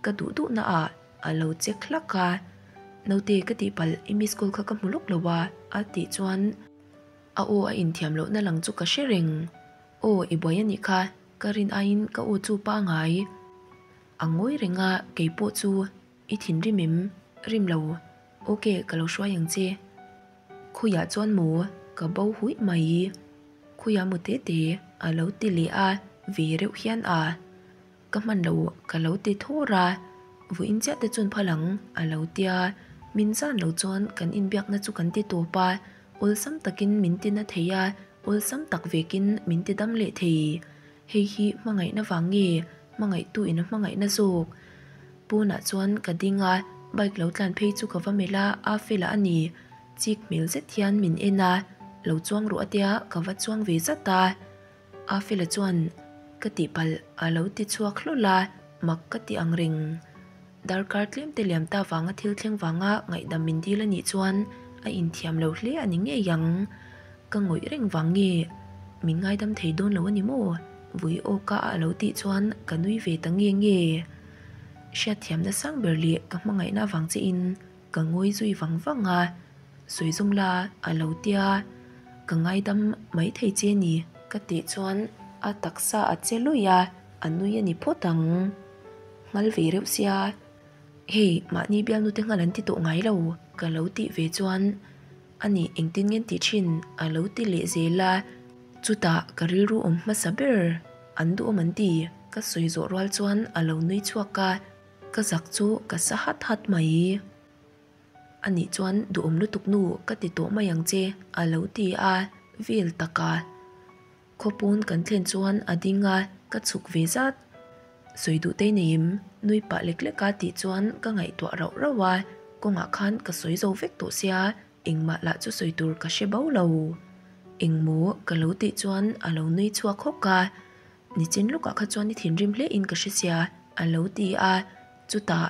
ka duh duhna ah a lo check hlak a. Naute, ka tihpalh, i miss call kha ka hmu lawk lo a, a tih chuan a aw a inthiam lohna lang chu ka hre reng. Aw, i buai a nih kha, ka rin aiin ka aw chu pangai. A ngawi reng a, kei pawh chu i thinrim em? Rim lo. Ok, ka lo hruai ang che. Khuiah chuan maw ka bo huih mai. Khuia mu te te a lo ti leh a, ve reuh hian a. Ka hman lo ka lo ti thawr a, vawiin chiah te chuan phal ang a lo tia. Min zan lo chuan kan inbiakna chu kan ti tawp a, awlsam takin min ti na thei a, awlsam tak vekin min ti dam leh thei. Hei hi hmangaihna vang nge hmangaihtu in a hmangaihna zawk? Pawnah chuan ka ding a, bike lo tlan phei chu ka va melh a, a fela a ni. Chik hmel zet hian min en a, lo chuang rawh a tia ka va chuang ve zat a. A fela chuan ka tihpalh a lo ti chhuak hlawl a, mak ka ti ang reng. Darkar tlem te liam ta vanga thil thleng vanga ngaihdam min dil a nih chuan a inthiam lo hle a ni ngei ang. Ka ngawih reng vang nge min ngaidam thei dawn lo a ni maw? Vui awka a lo tih chuan ka nui ve ta nge nge. Hriatthiamna sang ber leh ka hmangaihna vang che in ka ngawi zui vang vang a, sawi zawm la a lo tia, ka ngaidam mai thei che ni ka tih chuan a taksa a che lawih a, a nui a ni phawt ang. Nghal ve reuh sia, hei mahni bialnu te nghal an ti tawh ngai lo ka lo tih ve chuan a nih engtin nge an tih thin a lo ti leh zel a, chutah ka rilru awm hmasa ber an duhawm an ti ka sawi zawh rual chuan a lo nui chhuak a. Ka zak chu ka sa hat hat mai. A nih chuan duhawm lutuk nu ka ti tawh mai ang che a lo ti a, vel tak a. Khawpun kan thlen chuan a ding a, ka chhuk ve zat. Sawi duh te neim, nui pah lek lek a tih chuan ka ngaihtuah rauh rauh a, kawngah khan ka sawi zo vek tawh sia, engmah lah chu sawi tur ka hre bo lo. Engmaw ka lo tih chuan a lo nui chhuak hawk a. Nichin lukah kha chuan i thinrim hle in ka hre sia a lo ti a, chutah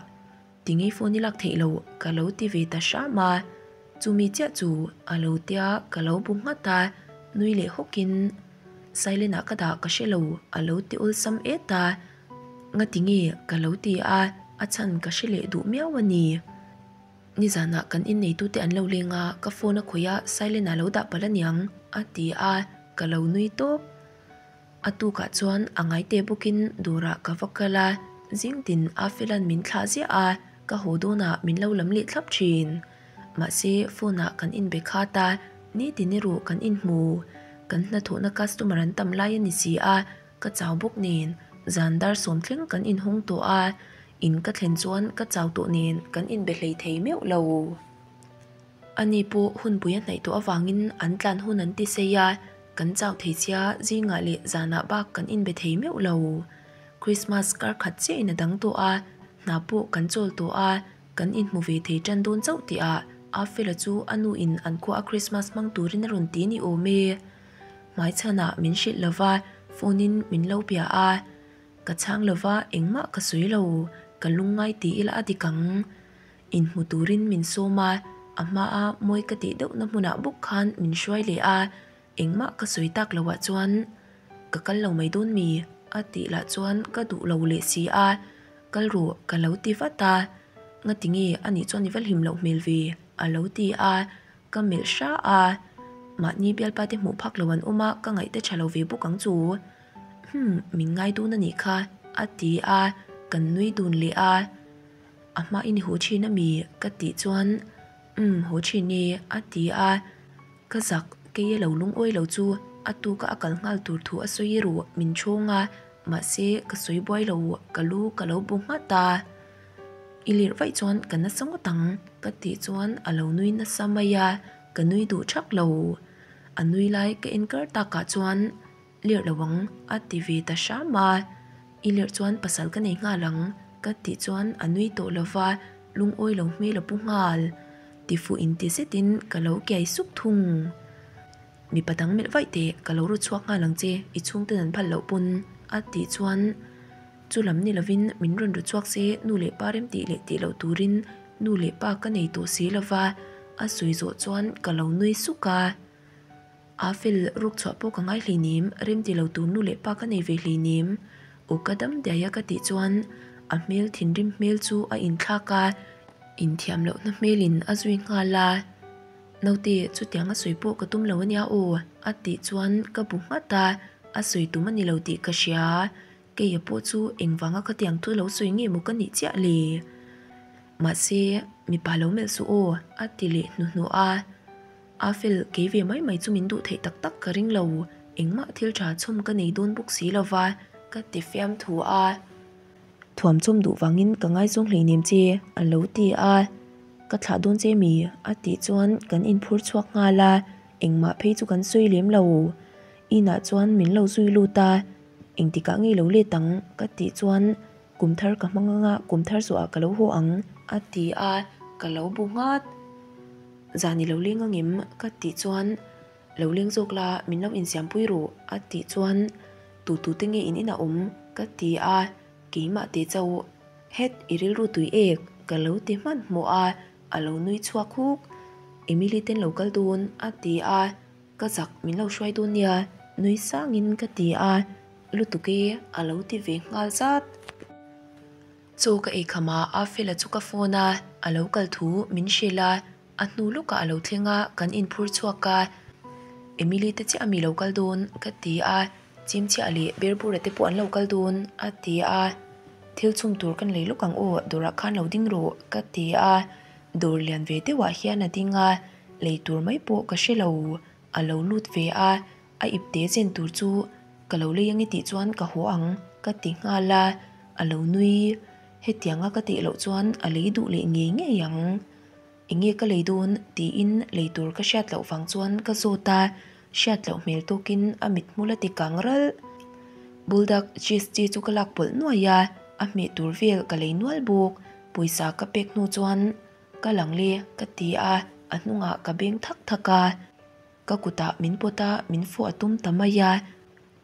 Tingei phone i lak theih loh ka lo ti ve ta hram a, chumi chiah chu a lo tia ka lo bu nghat a, nui leh hawkin Silent ah ka dah ka hre lo a lo ti awlsam et a, Ngatinge ka lo ti a, a chhan ka hre leh duh miau a ni. Nizanah kan inneitute an lo leng a, ka phone a khawih a, silent ah lo dah palh aniang a ti a, ka lo nui tawp. A tukah chuan a ngaite bawkin dawrah ka va kal a, zingtin Afelan min thlah ziah a, ka haw dawnah min lo lam leh thlap thin. Mahse, phone-ah kan inbe khat a, nitin erawh kan inhmu. Kan hnathawhna customer an tam lai a ni si a, ka chau bawk nen zan dar sawm thleng kan inhawng tawh a, in ka thlen chuan ka chau tawh nen kan inbe hlei thei meuh lo. Ani pawh hunpui a hnaih tawh avangin an tlan hun an ti sei a, kan chau thei chia zingah leh zanah bak kan inbe thei meuh lo. Christmas kar khat chiahin a dang tawh a, hna pawh kan chawl tawh a, kan inhmu ve thei tan dawn chauh tihah Afela chu a nu in an khua a Christmas hmang turin a rawn ti ni awm e. Hmaichhanah min hrilh lova, phone in min lo bia a. Ka chhang lova engmah ka sawi lo, ka lungngai ti ila a dik ang. Inhmu turin min sawm a, a hmaa mawi ka tih deuhna hmunah bawk khan min hruai leh a, engmah ka sawi tak loah chuan ka kal lo mai dawn mi? a tih lah chuan ka duh lo leh si a, kal rawh ka lo ti vat a, ngatinge anih chuan i va hlim loh hmel ve? a lo ti a, ka melh hra a, mahni bialpa te hmuh phak lo an awm a, ka ngaih te tha lo ve bawk ang chu. Humm, min ngai dun anih kha a ti a, kan nui dun leh a. A hma in i haw thin a mi? Ka tih chuan Umm haw thin e a ti a, ka zak kei a lo lungawi lo chu a tuka a kal nghal tur thu a sawi erawh min chhawng a, mahse ka sawi buai lo ka lu ka lo bu nghat a. I lirh vaih chuan ka nasa ngawt ang ka tih chuan a lo nui nasa mai a, ka nui duh thak lo. A nui lai ka en kar takah chuan Lirh lo ang a ti ve ta hram a, I lirh chuan pasal ka nei nghal ang ka tih chuan a nui tawh lo va, lungawi lo hmel a pu nghal. Tifuh inti zetin ka lo kiai sup thung. Mipa dang melh vaih teh ka lo ru chhuak nghal ang che, i chhungten an phal loh pawn a tih chuan. Chu lam ni lovin min rawn ru chhuak se nu leh pa remtih leh tih loh turin nu leh pa ka nei tawh si lova a sawi zawh chuan ka lo nui suk a. A fel ruk chhuah pawh ka ngai hleinem, remti lo tur nu leh pa ka nei ve hleinem. Aw ka dam diai a ka tih chuan a hmel thinrim hmel chu a inthlak a, inthiam lohna hmelin a zui nghal a. Naute, chutiang a sawi pawh ka tum lo ania aw a tih chuan ka bu nghat a, a sawi tum a ni lo tih ka hria. Keia pawh chu engvanga khatiang thu lo sawi nge maw ka nih chiah le? Mahse, mipa lo melh suh aw a ti leh hnuhnawh a. A fel kei ve mai mai chu min duh theih tak tak ka ring lo, engmah thil tha chhawm ka nei dawn bawk si lova ka ti fiam thu a. Thuam chhawm duh vangin ka ngaizawng hleinem che a lo ti a, ka thlah dawn che mi a tih chuan kan inphur chhuak nghal a, engmah phei chu kan sawi lem lo. Inah chuan min lo zui lut a, engtikah ngei lo let ang ka tih chuan Kum thar ka hmang anga kum thar zuah ka lo haw ang a ti a, ka lo bu nghat. Zan i lo leng angem? Ka tih chuan, Lo leng zawk la, min lo insiampui rawh a tih chuan, Tu tu te nge in inah awm? Ka ti a, keimah te chauh. Het, i rilru tui ek? Ka lo ti hmanhmawh a, a lo nui chhuak huk. Emily ten lo kal dawn a ti a, ka zak min lo hruai dawn nia nui sangin ka ti a, lutuk e a lo ti ve nghal zat. Chaw ka ei kham a, Afela chu ka phone a, a lo kal thu min hrilh a, a hnu lawkah a lo thleng a, kan inphur chhuak a, Emily te chiah ami lo kal dawn ka ti a, Chimchhiah leh Berbura te pawh an lo kal dawn a ti a, thil chhum tur kan lei lawk ang aw, dawrah khan lo ding rawh ka ti a, dawr lian ve deuhah hian a ding a, lei tur mai pawh ka hre lo, a lo lut ve a. A ipte chen tur chu ka lo lei ange tih chuan ka haw ang ka ti nghal a, a lo nui. Hetianga ka tih loh chuan a lei duh leh ngei ngei ang. Enge ka lei dawn tiin lei tur ka hriat loh vang chuan ka zawt a, hriat loh hmel tawkin a mithmul a ti kang ralh. Buldak cheese chi chu ka lak pawlh nuai a, a hmeh tur vel ka lei nual bawk. Pawisa ka pek hnu chuan ka lang le ka ti a, a hnungah ka beng thak thak a. Ka kutah min pawt a, min fawh a tum ta mai a.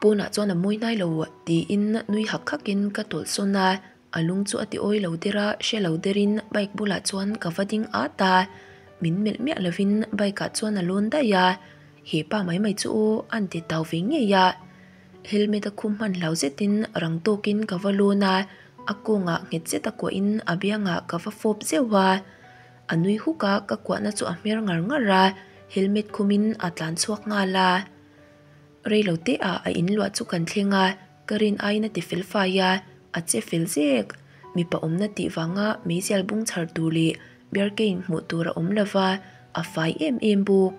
Pawnah chuan a mawi hnai lo tiin nui hak hakin ka tawlh sawn a, a lung chu a ti awi lo der a, hre lo derin bike bulah chuan ka va ding at a. Min melh miah lovin bike ah chuan a lawn daih a, he pa mai mai chu aw an ti tau ve ngei a. Helmet a khum hman hlau zetin rang tawkin ka va lawn a, a kawngah nghet zet a kuahin a biangah ka va fawp zeuh a. A nui huk a, ka kuahna chu a hmer ngar ngar a, helmet khumin a tlan chhuak nghal a. Reilo te ah a in luah chu kan thleng a, ka rin aiin a ti fel fai a, a che fel zek. Mipa awmna tih vanga meizial bung chhar tur leh bear cane hmuh tur a awm lova, a fai em em bawk.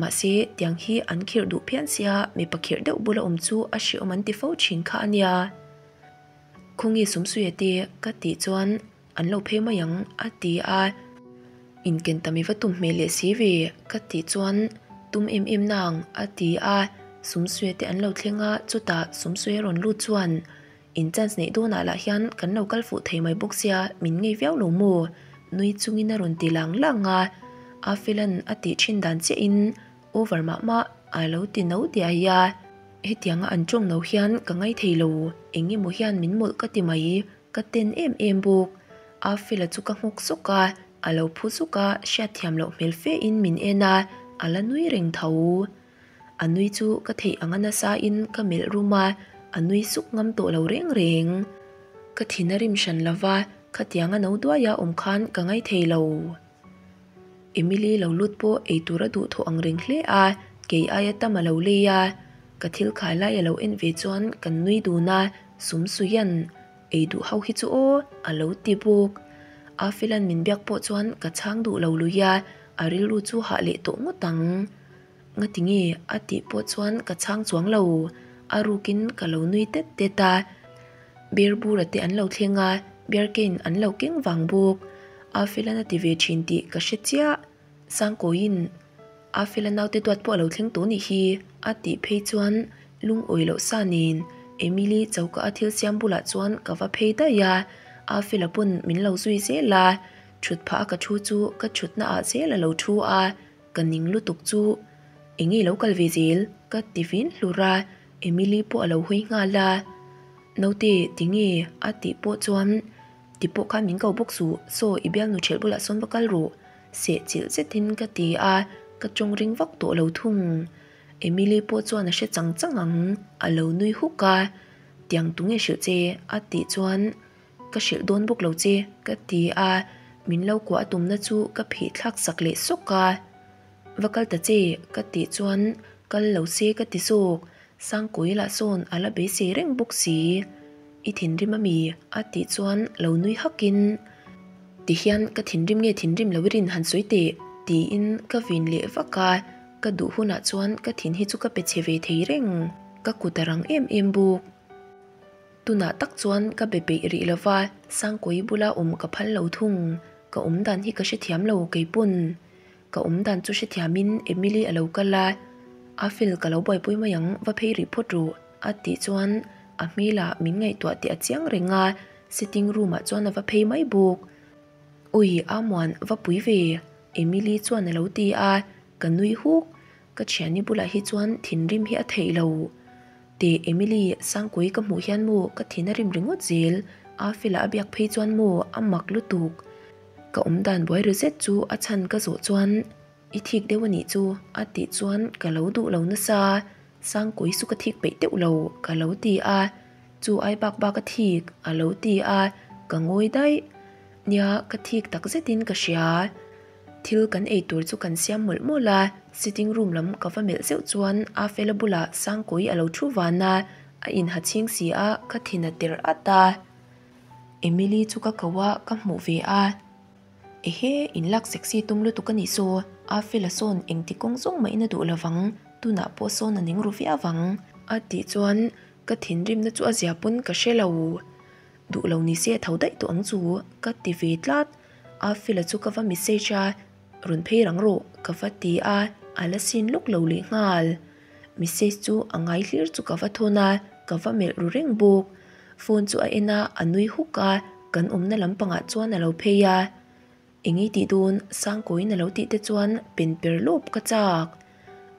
Mahse, tiang hi an khirh duh phian sia, mipa khirh deuh bula awm chu a hreawm an ti fo thin kha a nia. Khawnge Sumsuia te ka tih chuan An lo phei mai ang a ti a, inken tam i va tum hmel leh si ve ka tih chuan tum em em nang a ti a, Sumsuia te an lo thleng a, chutah Sumsuia rawn lut chuan in chance neih dawnah lah hian kan lo kal fuh thei mai bawk sia min ngei viau lo maw? nui chungin a rawn ti lang lang a, Afelan a tih thin dan chiahin over mah mah a lo ti no diai a, hetianga an tawng no hian ka ngai thei lo, eng emaw hian min mawlh ka ti mai. Ka ten em em bawk. Afela chu ka nghawk sawk a, a lo phu zuk a, hriatthiam loh hmel fe in min en a, a la nui reng tho. A nui chu ka theih anga nasa in ka melh rum a, a nui suk ngam tawh lo reng reng. Ka thin a rim hran lova, khatianga no duaia awm khan ka ngai thei lo. Emily lo lut pawh ei tur a duh thawh ang reng hle a, kei aia tam a lo lei a, ka thil khai lai a lo en ve chuan kan nui dun a, sum suian ei duh ho hi chu aw a lo ti bawk. Afilan min biak pawh chuan ka chhang duh lo lui a, a rilru chu hah leh tawh ngawt ang. Ngati nge a tih pawh chuan ka chhang chuang lo, a rukin ka lo nui tet tet a. Beer bura te an lo thleng a, beer cane an lo keng vang bawk. Afelan a ti ve thin tih ka hre chiah. Sangkawiin Afela naute duat pawh a lo thleng tawh nih hi a tih phei chuan lungawi loh sa nen Emily choka a thil siam bulah chuan ka va phei daih a, Afela pawn min lo zui zel a, thut phah a ka thu chu ka thutna ah zel a lo thu a. Ka ning lutuk chu enge lo kal ve zel ka ti vin hlur a, Emily pawh a lo hawi nghal a. Naute, tinge? a tih pawh chuan, Ti pawh khan min ko bawk suh, saw i bialnu ṭhelh bulah sawn va kal rawh, seh chilh zetin ka ti a, ka ṭawng ring vak tawh lo thung. Emily pawh chuan a hre chang chang ang, a lo nui huk a, Tiang tunge hrilh che? a tih chuan, Ka hrilh dawn bawk lo che, ka ti a, min lo kuah a tumna chu ka phih thlak sak leh sawk a. Va kal ta che, ka tih chuan kal lo se ka ti zawk, Sangkui lah sawn a la beisei reng bawk si. I thinrim a mi? a tih chuan lo nui hakin, Tihian ka thinrim nge thinrim lo i rin han sawi teh, tiin ka vin leh vak a, ka duh hunah chuan ka thin hi chu ka pe chhe ve thei reng, ka kut a rang em em bawk. Tunah tak chuan ka be peih rih lo va, Sangkui bula awm ka phal lo thung, ka awm dan hi ka hrethiam lo keipawn. Ka awm dan chu hrethiamin Emily a lo kal a, A fel ka lo buaipui mai ang, va phei rih phawt ru a tih chuan a hmelah min ngaihtuah tih a chiang reng a, sitting room ah chuan a va phei mai bawk. Ui Amuan va pui ve Emily chuan a lo ti a, ka nui huk, ka thiani bulah hi chuan thinrim hi a theih lo. Teh Emily, Sangkui ka hmuh hian maw ka thin a rim ringawt zel, a fela a biak phei chuan maw a mak lutuk. Ka awm dan buai ru zet chu a chhan ka zawh chuan i thik deuh a nih chu a tih chuan ka lo duh lo nasa, Sangkui chu ka thik peih deuh lo ka lo ti a, chu ai bak bak a thik a lo ti a, ka ngawi daih. Nia ka thik tak zetin ka hria. Thil kan ei tur chu kan siam mawlh mawlh a, sitting room lam ka va melh zeuh chuan a fela bulah Sangkui a lo thu van a, a inha chhing si a, ka thin a tirh at a. Emily chu ka ko a, ka hmuh ve a. Ehe, in lak sexy tum lutuk a nih saw, a fela sawn engti kawng zawng mahin a duh lovang, tunah pawh sawn a ning ru viau ang. A tih chuan ka thinrimna chu a zia pawn ka hre lo. Duh lo ni se a tho daih tawh ang chu, ka ti ve tlat. A fela chu ka va message a, rawn phei rang rawh ka va ti a, a la sin lawk lo leh nghal. Message chu a ngai hlir chu ka va thawn a, ka va melh ru reng bawk. Phone chu a en a, a nui huk a, kan awmna lampangah chuan a lo phei a. Eng i tih dawn, Sangkawiin a lo tih te chuan pen per lawp ka chak.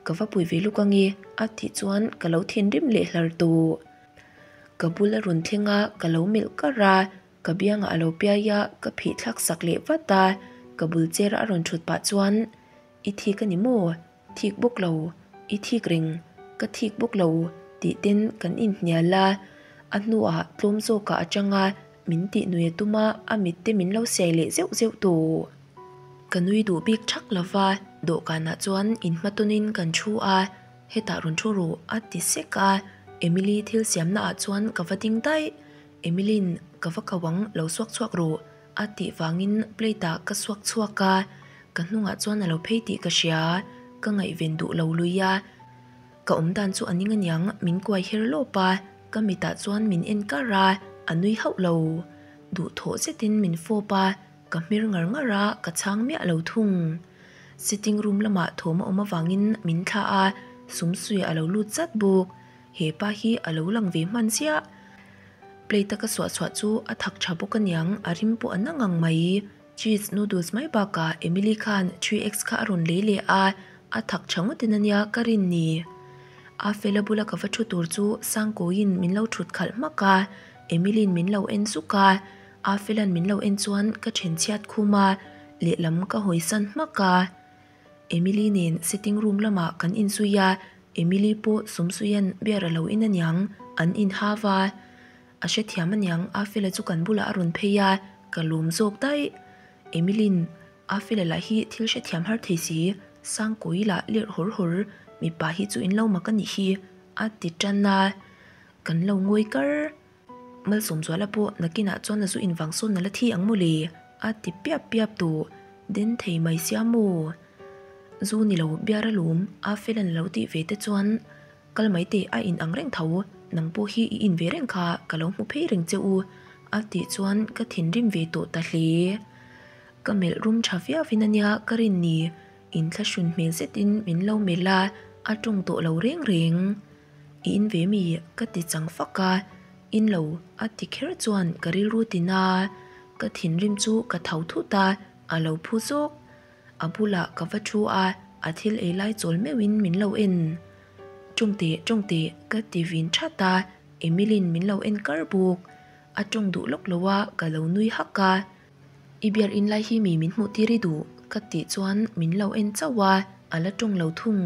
Ka va pui ve luk ange, a tih chuan ka lo thinrim leh hlar tawh. Ka bul a rawn thleng a, ka lo melh kar a, ka biangah a lo piai a, ka phih thlak sak leh vat a, ka bul cher a rawn thut pah chuan, I thik a ni maw? Thik bawk lo, i thik reng, ka thik bawk lo tih ten kan inhnial a, a hnuah tlawm zawkah a chang a, min tih nui a tum a, a mit te min lo siai leh zeuh zeuh tawh. Ka nui duh bik thak lo va, dawhkanah chuan inhmatawnin kan thu a, hetah rawn thu rawh a ti sek a, Emily thil siamnaah chuan ka va ding daih, Emily-in ka va ko ang lo suak chhuak rawh. A tih vangin plate ah ka suak chhuak a, ka hnungah chuan a lo phei tih ka hria, ka ngaihven duh lo lui a, ka awm dan chu a ning aniang min kuai her lawp a, ka mitah chuan min en kar a, a nui hauh lo. Duhthawh zetin min fawp a, ka hmir ngar ngar a, ka chhang miah lo thung. Sitting room lamah thawm a awm avangin min thlah a, sumsuih a lo lut zat bawk, he pa hi a lo lang ve hman chiah. Plate a ka suah chhuah chu a thak tha bawk aniang a rim pawh a na ngang mai. Cheese noodles mai bakah Emily khan 3X kha a rawn lei leh a, a thak tha ngawtin ania ka rin ni. A fela bula ka va thu tur chu Sangkawiin min lo thut khalh hmak a, Emily-in min lo en zuk a, a fela'n min lo en chuan ka then chhiat khum a, lehlam ka hawisan hmak a. Emily nen sitting room lamah kan inzui a, Emily pawh Sumsuia'n beer a lo in aniang, an inhau a. A hrethiam aniang, Afela chu kan bulah a rawn phei a, ka lawm zawk daih. Emily'n, Afela lah hi thil hrethiam har thei si, Sangkawi lah lerh hawr hawr, mipa hi chu in lo mak a nih hi, a ti tan a. Kan lo ngawi kar. Malsawmzuala pawh nakinah chuan a zu invang sawn a la thi ang mawle, a ti piap piap tawh. Den thei mai sia maw? Zu ni lo biar alawm, a fel an lo tih ve te chuan kal mai teh a in ang reng tho, nang pawh hi i in ve reng kha ka lo hmu phei reng che u, a tih chuan ka thinrim ve tawh ta hle. Ka melh rum tha viau in ania ka rin ni, inthlahrun hmel zetin min lo melh a, a tawng tawh lo reng reng. I in ve mi? Ka ti chang fak a, in lo a ti kher chuan ka rilru tin a, ka thinrim chu ka tho thut a, a lo phu zawk. A bulah ka va thu a, a thil ei lai chawl meuhin min lo en. Tawngteh, tawngteh ka ti vin that a, Emilyn min lo en kar bawk. A tawng duh lawk lo a, ka lo nui hak a. I beer in lai hi mi min hmuh tir i duh? Ka tih chuan min lo en chauh a, a la tawng lo thung.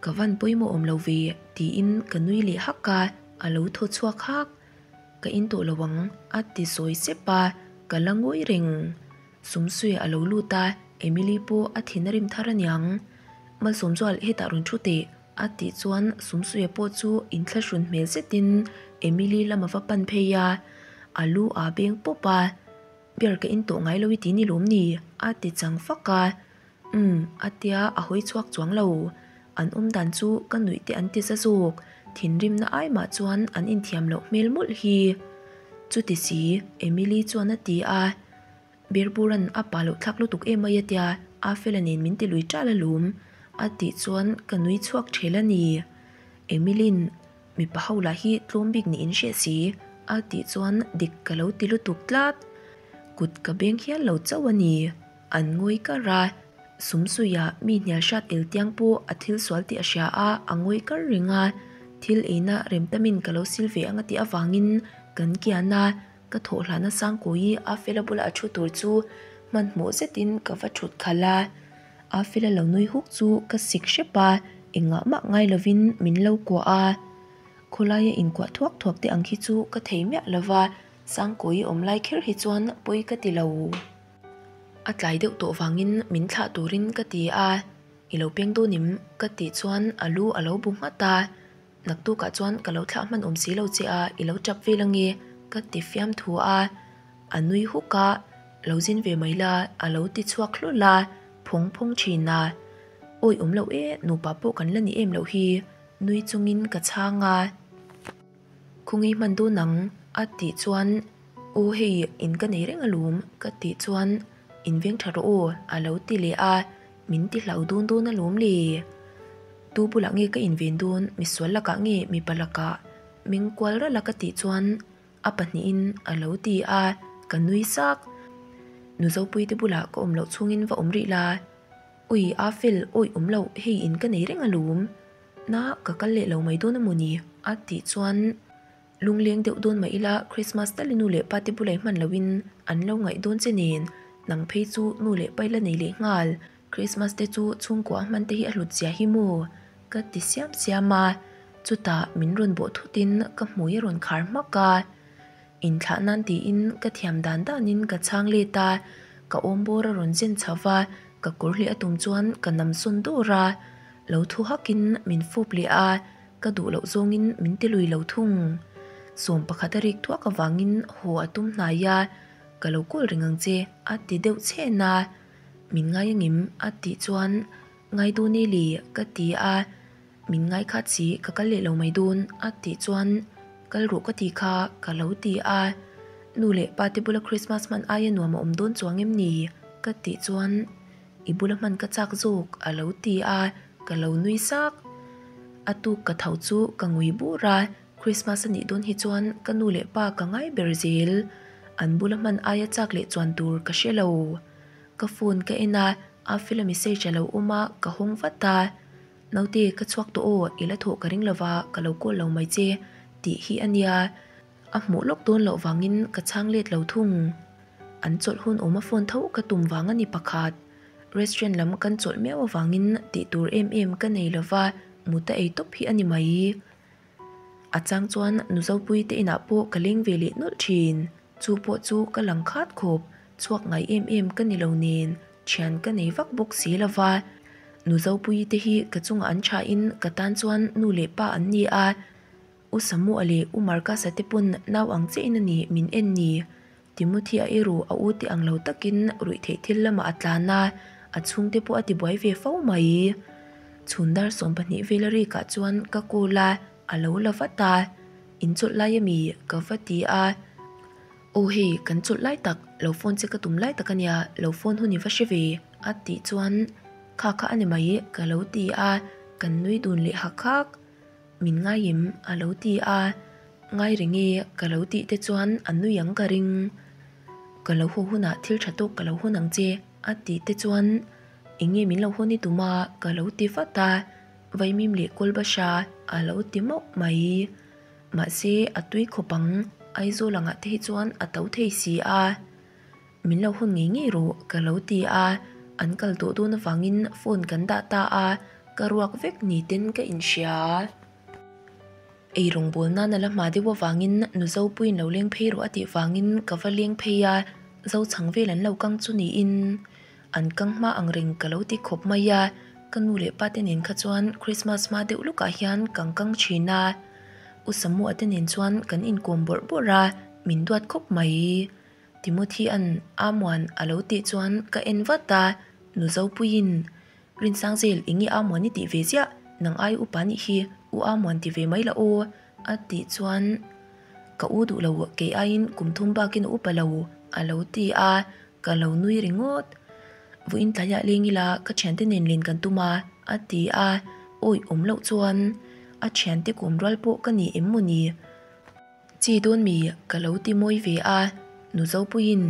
Ka van pawimawh awm lo ve tiin ka nui leh hak a, a lo thaw chhuak hak. Ka in tawh lo ang a ti sawi sep a, ka la ngawi reng. Sumsuia a lo lut a, Emily pawh a thin a rim thar aniang. Malsawmzual hetah rawn thu teh a tih chuan Sumsuia pawh chu inthlahrun hmel zetin Emily lam a va pan phei a, a lu aa beng pawp a, Beer ka in tawh ngai lo i ti ni lawm ni? a ti chang fak a. Umm, a tia a hawi chhuak chuang lo. An awm dan chu ka nuih te an ti za zawk, thinrimna ai mah chuan an inthiam loh hmel mawlh hi. Chuti si, Emily chuan a ti a. Birburan a pa loh thlak lutuk em mai a tia, a fela nen min ti lui ṭal alawm, a tih chuan ka nui chhuak ṭhel a ni. Emilyn, mipa ho lah hi tlawm bik niin hriat si, a tih chuan dik ka lo ti lutuk tlat. Kut ka beng hial lo chauh a ni. An ngawi kar a, Sumsuia mi hnial hrat el tiang pawh a thil sual tih a hria a, a ngawi kar reng a. Thil eina remtamin ka lo sil ve ang a tih avangin kan kian a, Ka thawh hlana Sangkawi a fela bula a thu tur chu hmanhmawh zetin ka va thut khalh a. A fela lo nui huk chu ka sik hrep a, engah mah ngai lovin min lo kuah a. Khawlaia inkuah thuak thuak te ang hi chu ka thei miah lo va, Sangkawi awm lai kher hi chuan pawi ka ti lo. A tlai deuh tawh vangin min thlah turin ka ti a, I lo peng dawn em? ka tih chuan a lu a lo bu nghat a. Naktukah chuan ka lo thlah hman awm si lo che a, i lo tap vel ange, ka ti fiam thu a. A nui huk a, Lo zin ve mai la, a lo ti chhuak hlul a, phawng phawng thin a. Awi awm loh e, nupa pawh kan la ni em loh hi, nui chungin ka chhang a. Khawngi hman dawn ang, a tih chuan, Aw hei, in ka nei reng alawm, ka tih chuan, In veng tha rawh aw, a lo ti leh a. Min ti hlau dawn dawn alawm le. Tu bulah nge ka inven dawn, misual lakah nge mipa lakah? Meng kual ralh a ka tih chuan a pahnihin a lo ti a, ka nui sak. Nuzopui te bulah ka awm loh chhungin va awm rih la. Ui a fel awih awm loh hei in ka nei reng alawm. Na ka kal leh lo mai dawn amaw ni? A tih chuan. Lungleng deuh dawn mah ila Christmas tal i nu leh pa te bulai hman loin an lo ngaih dawn che nen, nang phei chu nu leh pa ila nei leh nghal, Christmas te chu chhungkua a hman te hi a hlut zia hi maw? Ka ti siam siam a, chutah min rawn bawh thutin ka hmui a rawn khar hmak a. Inthlah nan tiin ka thiam dan danin ka chhang let a, ka awm bawr a rawn zen chho va, ka kawr hleh a tum chuan ka nam sawn dawr a, lo thu hakin min fawp leh a, Ka duh loh zawngin min ti lui lo thung. Sawm pakhat a rik thuak avangin haw a tum hnai a, Ka lo kawl reng ang che a ti deuh chhen a. Min ngai angem? a tih chuan Ngai dawn e le ka ti a. Min ngai khat si ka kal leh lo mai dawn a tih chuan Kal rawh ka ti kha ka lo ti a. Nu leh pa te bula Christmas hman aia nuam a awm dawn chuang em ni? ka tih chuan I bula hman ka chak zawk a lo ti a, ka lo nui sak. A tuk ka tho chu ka ngui bur a, Christmas a nih dawn hi chuan ka nu leh pa ka ngai ber zel. An bula hman aia chak leh chuan tur ka hre lo. Ka phone ka en a, Afela message a lo awm a, ka hawng vat a. Naute, ka chhuak tawh aw, i la thawh ka ring lova, ka lo call lo mai che, tih hi a nia. A hmuh lawk dawn loh vangin ka chhang let lo thung. An chawlh hun awm a phone tho ka tum vang a ni pakhat. Restaurant lam kan chawlh miau avangin tih tur em em ka nei lova, mut a ei tawp hi a ni mai. A chang chuan Nuzopui te inah pawh ka leng ve leh nawlh thin. Chu pawh chu ka lang khat khawp, chhuak ngai em em ka ni lo nen, thian ka nei vak bawk si lova. Nuzopui te hi ka chungah an thain ka tan chuan nu leh pa an ni a. U Samu'a leh U Marcus-a te pawn nau ang chiahin a ni min en ni. Timothy-a erawh a u te ang lo takin ruih theih thil lamah a tlan a, a chhungte pawh a tibuai ve fo mai. Chhun dar 12 vela rikah chuan ka call a, a lo la vat a. In chawlh lai a mi? ka va ti a. Aw hei, kan chawlh lai tak, lo phone che ka tum lai tak a nia, lo phone hun i va hre ve, a tih chuan kha kha a ni mai ka lo ti a, kan nui dun leh hak hak. Min ngai em? a lo ti a, Ngai reng e ka lo tih te chuan a nui ang ka ring. Ka lo haw hunah thil tha tawk ka lo hawn ang che a tih te chuan Eng nge min lo hawn i tum a? ka lo ti vat a, Vaimim leh Kawlbasha a lo ti mauh mai. Mahse a tui khawp ang, Aizawl angah te hi chuan a to thei si a. Min lo hawn ngei ngei rawh ka lo ti a, an kal tawh dawn avangin phone kan dah ta a, ka ruak vek ni ten ka inhria. Ei rawngbâwl nân a la hma deuh avangin nu Zopuiin lo leng phei rawh a tih vangin ka va leng phei a, Zochhang vel an lo kang chu niin an kang hma ang reng ka lo ti khawp mai a, ka nu leh pa te nen kha chuan Christmas hma deuh lukah hian kan kang thin a, U Samua te nen chuan kan inkawm bawrh bawrh a, min duat khawp mai. Timothy-a'n Amuan a lo tih chuan ka en vat a, nu Zopuiin Rinsangzel eng nge Amuan i tih ve ziah, nang ai upa nih hi u Amuan ti ve mai la aw a tih chuan ka u duh lo kei aiin kum thum bakin a upa lo a lo ti a, ka lo nui ringawt. Vawiin tlaiah leng ila ka thiante nen len kan tum a a ti a, awi awm loh chuan a thiante kawm rual pawh ka ni em maw ni? Chi dawn mi ka lo ti mawi ve a, nu Zopuiin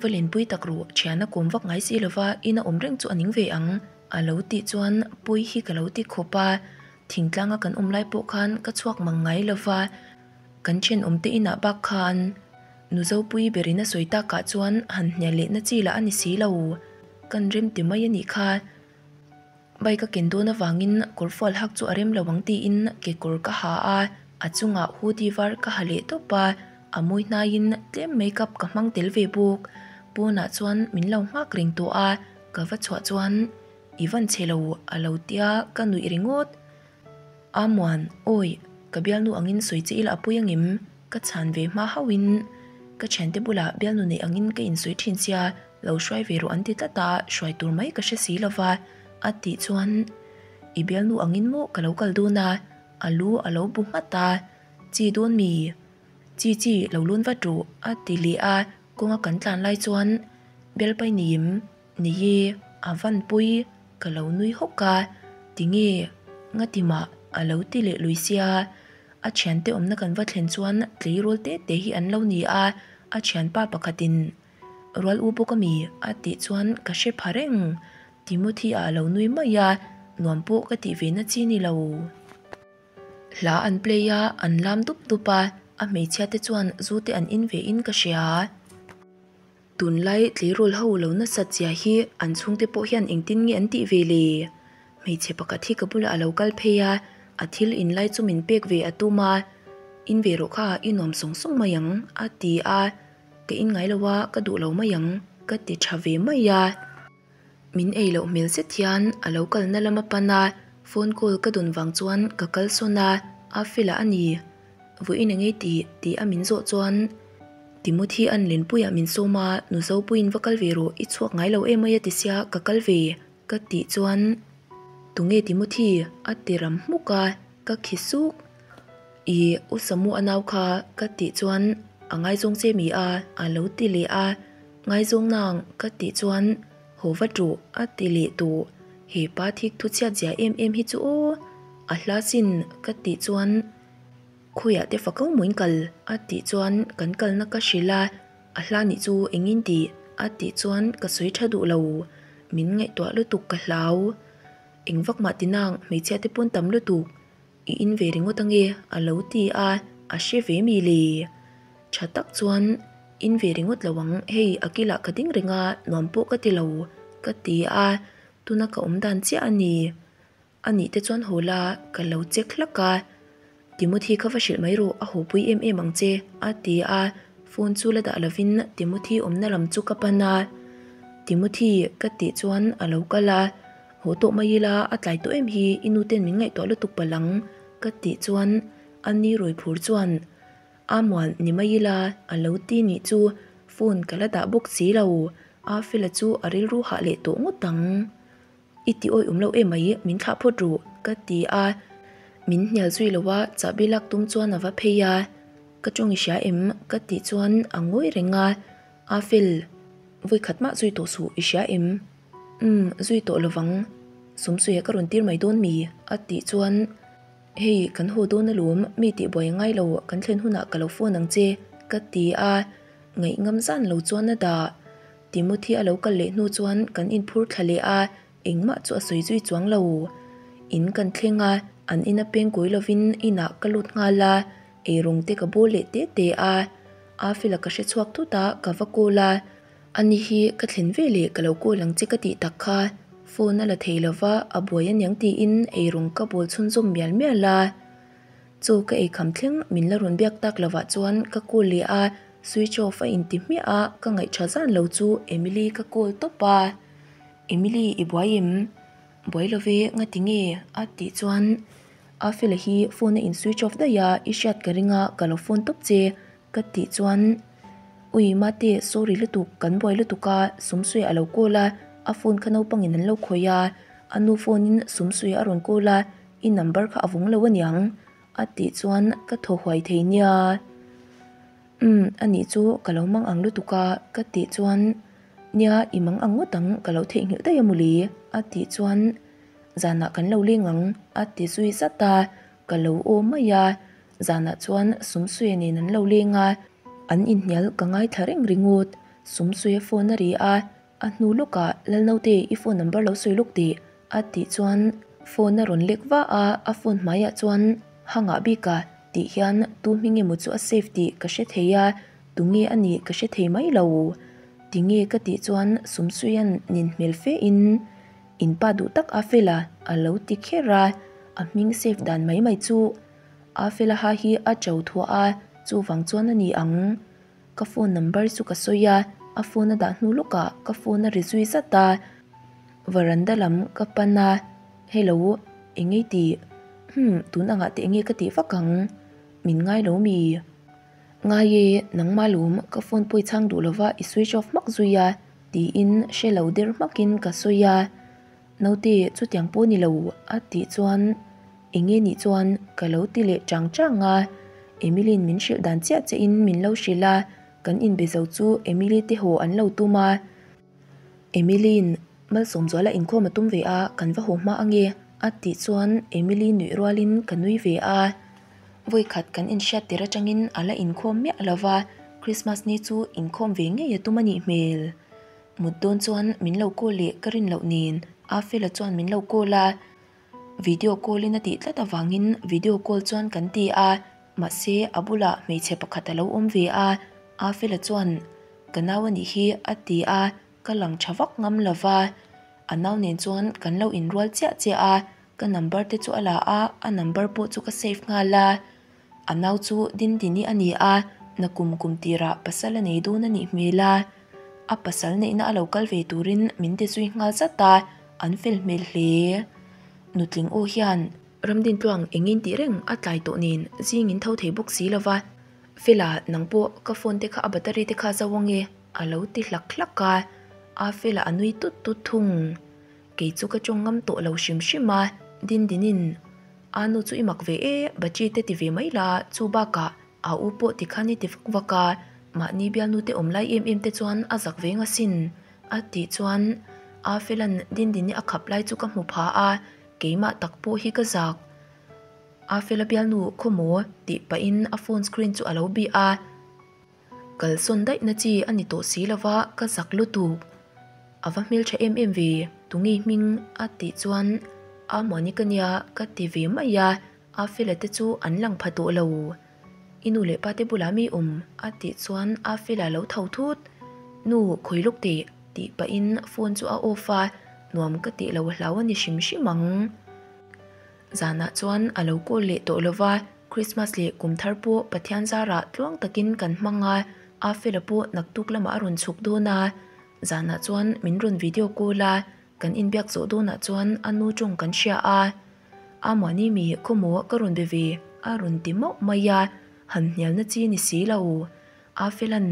va lenpui tak ruh thian a kawm vak ngai si lova in a awm reng chu a ning ve ang a lo tih chuan pawi hi ka lo ti khawp a, thingtlanga kan awm lai pawh khan ka chhuak mang ngai lova kan thenawm te inah bak khan nu Zopuii berin a sawi takah chuan han hnial lehna chi lah a ni si lo, kan rem ti mai a nih kha. Bike a ken dawn avangin kawr fual hak chu a rem lo ang tiin kekawr ka ha a, a chungah hoodie var ka ha leh tawp a, a mawi hnaiin tlem makeup ka hmang tel ve bawk. Pawnah chuan min lo nghak reng tawh a, ka va chhuah chuan i van chhe lo a lo tia ka nuih ringawt. Amuan, awi, ka bialnu angin sawi che ila a pawi angem? Ka chhan ve hma hauhin ka thiante bulah bialnu neih angin ka insawi thin sia, lo hruai ve rawh an ti tlat a, hruai tur mai ka hre si lova a tih chuan i bialnu angin maw ka lo kal dawn a, a lu a lo bu nghat a, chi dawn mi? Chi chi lo lun vat rawh a ti leh a, kawnga kan tlan lai chuan bialpai niim Ni e, a van pawi ka lo nui hawk a, tinge ngati mah a lo ti leh lui sia, a thiante awmna kan va thlen chuan tleirawl te te hi an lo ni a, a thianpa pakhatin Rual u bawk ami a tih chuan ka hre pha reng, Timothy-a a lo nui mai a, nuam pawh ka tih ve na chi ni lo. Hla an play a, an lam dup dup a, a hmeichhia te chuan zu te an in ve in ka hria. Tunlai tleirawl ho lo nasat zia hi an chhungte pawh hian engtin nge an tih ve le? Hmeichhe pakhat hi ka bulah a lo kal phei a, a thil in lai chu min pek ve a tum a, In ve rawh kha i nuam sawng sawng mai ang a ti a, ka in ngai lo a, ka duh lo mai ang ka ti tha ve mai a. Min ei loh hmel zet hian a lo kalna lam a pan a, phone call ka dawn vang chuan ka kal sawn a, a fel a ni. Vawiin a ngei tih tih a min zawh chuan Timothy an Lenpuiah min sawm a, nu Zopuiin va kal ve rawh, i chhuak ngai lo emai a ti sia, ka kal ve ka tih chuan Tunge Timothy? a ti ram hmuk a, ka khi suk. I u Samu a nau kha ka tih chuan a ngaizawng che mi a a lo ti leh a, ngaizawng nang ka tih chuan haw va ṭuh a ti leh tawh, he pa thik thu chhiat zia em em hi chu aw a hla sin ka tih chuan khawiah te fako mawiin kal a tih chuan kan kalna ka hrilh a, a hla nih chu engin tih a tih chuan ka sawi tha duh lo, min ngaihtuah lutuk ka hlau, eng vak mah ti nang hmeichhia te pawn tam lutuk. I in ve ringawt ange a lo ti a, a hre ve mi le? Tha tak chuan in ve ringawt lo ang, hei a kilah ka ding reng a, nuam pawh ka ti lo ka ti a, tuna ka awm dan chiah a ni. A nih te chuan haw la ka lo check hlak a, Timothy kha va hrilh mai rawh a haw pui em em ang che a ti a, phone chu la dah lovin Timothy awmna lam chu ka pan a, Timothy ka tih chuan a lo kal a. Haw tawh mai ila, a tlai tawh em hi, i nu ten min ngaihtuah lutuk palh ang, ka tih chuan a ni rawi phur chuan a muan ni mai ila a lo ti nih chu phone ka la dah bawk si lo, a fela chu a rilru hah leh tawh ngawt ang. I ti awih awm lo em mai, min thlah phawt ru, ka ti a, min hnial zui lo a, chahbi lak tum chuan a va phei a, ka tawng i hria em? ka tih chuan a ngawi reng a, a fel, vawi khat mah zui tawh suh i hria em? Umm, zui tawh lovang. Sumsuia ka rawn tir mai dawn mi? a tih chuan, Hei, kan haw dawn alawm, mi tih buai a ngai lo, kan thlen hunah ka lo phone ang che, ka ti a, ngaih ngam zan lo chuan a dah. Timothy a lo kal leh hnu chuan kan inphur thla leh a, engmah chu a sawi zui chuang lo. In kan thleng a, an ina peng kawi lovin inah ka lut nghal a. Eirawng te ka bawl leh te te a, Afela ka hre chhuak thut a, ka va call a, ani hi ka thlen veleh ka lo call ang che ka tih tak kha, phone a la thei lova a buai aniang tiin eirawng ka bawl chhunzawm mial mial a. Chaw ka ei kham thleng min la rawn biak tak lovah chuan ka call leh a, switch off a inti hmiah a, ka ngaihṭha zan lo chu Emily ka call tawp a, Emily i buai em? Buai love ngati nge? a tih chuan Afela hi phone a in switch off daih a, i hriat ka ring a, ka lo phone tawp che ka tih chuan Ui mate sorry lutuk kan buai lutuk a, Sumsuia a lo call a, a phone kha naupangin an lo khawih a, a nu phone in Sumsuia a rawn call a, i number kha a vung lo aniang a tih chuan ka thaw huai thei nia. Umm anih chu ka lo mang ang lutuk a ka tih chuan nia i mang ang ngawt ang ka lo theihnghilh daih a mawle a tih chuan zanah kan lo leng ang a ti zui zat a, ka lo aw mai a, zanah chuan Sumsuia nen an lo leng a, an inhnial ka ngaithla reng ringawt, Sumsuia phone a ri a, A hnu lawkah Lalnaute i phone number lo sawi lawk teh a tih chuan phone a rawn lek va a, a phone hmaiah chuan ha ngah bik a tih hian tu hming emaw chu a save tih ka hre thei a, tunge a nih ka hre thei mai lo. Tinge ka tih chuan Sumsuia'n nin hmel fe in in pa duh tak a fel a a lo ti kher a, a hming save dan mai mai chu a fel a ha hi a cho thuah a, chuvang chuan a ni ang. Ka phone number chu ka sawi a, a phone a dah hnu lawkah ka phone a ri zui zat a, veranda lam ka pan a, Hello, eng nge i tih? Umm, tun angah teh enge ka tih vak ang? Min ngai lo mi? Ngai e, nangmah lawm, ka phone pawh i chhang duh lova i switch off hmak zui a, tiin hre lo der hmakin ka sawi a. Naute, chutiang pawh ni lo, a tih chuan eng nge nih chuan ka lo ti leh chang chang a. Emily-in min hrilh dan chiah chiahin min lo hrilh a, kan inbe zo chu Emily te haw an lo tum a. Emily-in Malsawmzuala inkhawm a tum ve a, kan va haw hma ange, a tih chuan Emily nuih rualin ka nui ve a. Vawikhat kan inhriat tir atangin a la inkhawm miah lo va, Christmas ni chu inkhawm ve ngei a tum a nih hmel. Mut dawn chuan min lo call leh ka rin loh nen Afela chuan min lo call a, video call in a tih tlat avangin video call chuan kan ti a, mahse a bulah hmeichhe pakhat a lo awm ve a, Afela chuan ka nau a nih hi a ti a, ka lang tha vak ngam lo va, a nau nen chuan kan lo inrual chiah chiah a, ka number te chu a la a, a number pawh chu ka save nghal a. A nau chu Dindini a ni a, nakum kum tirah pasal a nei dawn a nih hmel a. A pasal neihna a lo kal ve turin min ti zui nghal zat a, an fel hmel hle. Nutling aw hian Ramdintluang engin tih reng a tlai tawh nen zing in tho thei bawk si lo va, Fela nang pawh ka phone te kha a battery te kha zo ange a lo ti hlak hlak a, a Fela a nui tut tut thung. Kei chu ka tawng ngam tawh lo hrim hrim a, Dindinin A nu chu i mak ve e, Bachi te ti ve mai la, chu bakah a u pawh ti khan i ti vak vak a, mahni bialnu te awm lai em em te chuan a zak veng asin a tih chuan A Fela'n Dindini a khap lai chu ka hmu pha a, keimah tak pawh hi ka zak. A Fela bialnu khawmaw tih pahin a phone screen chu a lo bih a. Kalsawn daihna chi a ni tawh si lova ka zak lutuk. A va hmeltha em em ve, tunge hming a tih chuan a muani ka nia ka ti ve mai a, a fela te chu an lang pha tawh lo. I nu leh pa te bulah mi awm a tih chuan a fela lo tho thut. Nu khawi lawk teh tih pahin phone chu a off a, nuam ka tih lo hlau a ni hrim hrim ang. Zanah chuan a lo call leh tawh lova, Christmas leh kum thar pawh Pathian zarah tluang takin kan hmang a, Afela pawh naktuk lamah a rawn chhuk dawn a. Zanah chuan min rawn video call a, kan inbiak zawh dawnah chuan a nu tawng kan hria a. A mahni mi khawmaw ka rawn be ve a rawn ti mauh mai a, han hnialna chi ni si lo. Afela'n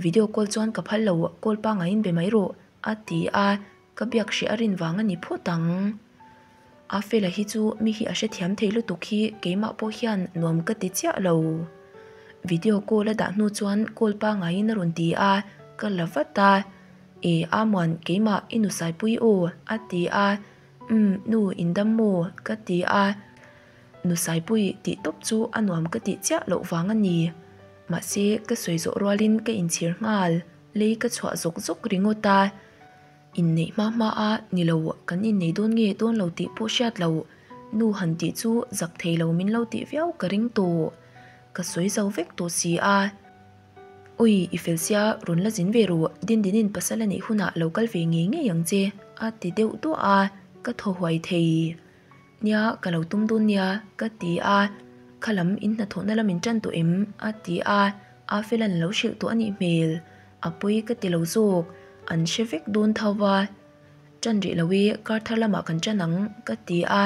video call chuan ka phal lo, call pangaiin be mai rawh a ti a. Ka biak hreh a rin vang a ni phawt ang. A fela hi chu mi hi a hrethiam thei lutuk hi keimah pawh hian nuam ka ti chiah lo. Video call a dah hnu chuan call pangaiin a rawn ti a, ka la vat a. E Amuan keimah i nu Saipui aw a ti a, Umm nu indam maw ka ti a. Nu Saipui tih tawp chu a nuam ka tih chiah loh vang a ni. Mahse ka sawi zawh rualin ka inchhir nghal. Lei ka chhuah zawk zawk ringawt a, inneih hma hma a ni lo, kan innei dawn nge dawn lo tih pawh hriat lo, nu han tih chu zak thei lo min lo tih viau ka ring tawh. Ka sawi zo vek tawh si a. Ui, i fel sia, rawn la zin ve rawh, Dindinin pasal a neih hunah lo kal ve ngei ngei ang che, a ti deuh duah a, ka thaw huai thei. Nia, ka lo tum dawn nia, ka ti a. Kha lam in hnathawhna lam in tan tawh em? a ti a, Afela'n a lo hrilh tawh a nih hmel. A pawi ka ti lo zawk, an hre vek dawn tho va. Ṭan rih lo i, kar thar lamah kan ṭan ang, ka ti a,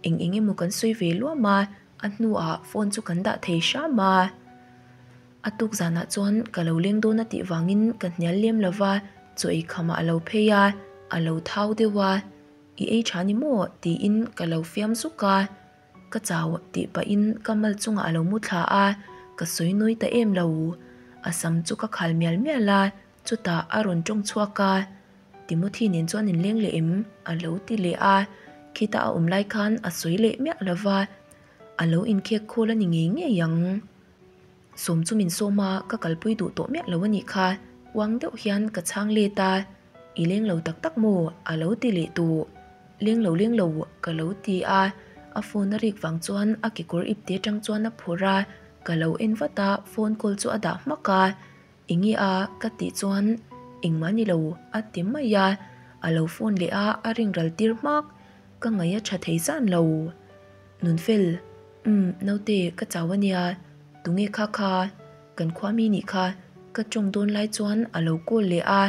eng eng emaw kan sawi ve luam a, a hnuah phone chu kan dah thei hram a. A tuk zanah chuan ka lo leng dawn a tih vangin ka hnial lem lo va, chaw ei khamah a lo phei a, a lo thau deuh a, I ei ṭha ni maw? tiin ka lo fiam zuk a, ka chau tih pahin ka mal chungah a lo mu thla a, ka sawi nawi ta em lo. A sam chu ka khal mial mial a, chutah a rawn ṭawng chhuak a, Timothy nen chuan in leng leh em? a lo ti leh a, khita a awm lai khan a sawi leh miah lo va, a lo inkhek khawl a ni ngei ngei ang. Sawm chu min sawm a, ka kalpui duh tawh miah lo a nih kha, uang deuh hian ka chhang let a, I leng lo tak tak maw? a lo ti leh tawh. Leng lo leng lo ka lo ti a, a phone a rik vang chuan a kekawr ipte atang chuan a phawrh a, ka lo en vat a, phone call chu a dah hmak a, Enge a? ka tih chuan engmah ni lo a ti mai a, a lo phone leh a, a ring ral tir hmak, ka ngaih a tha thei zan lo. Nunfel, Umm, naute ka chau a nia, tunge kha kha? Kan khua mi nih kha, ka tawng dawn lai chuan a lo call leh a,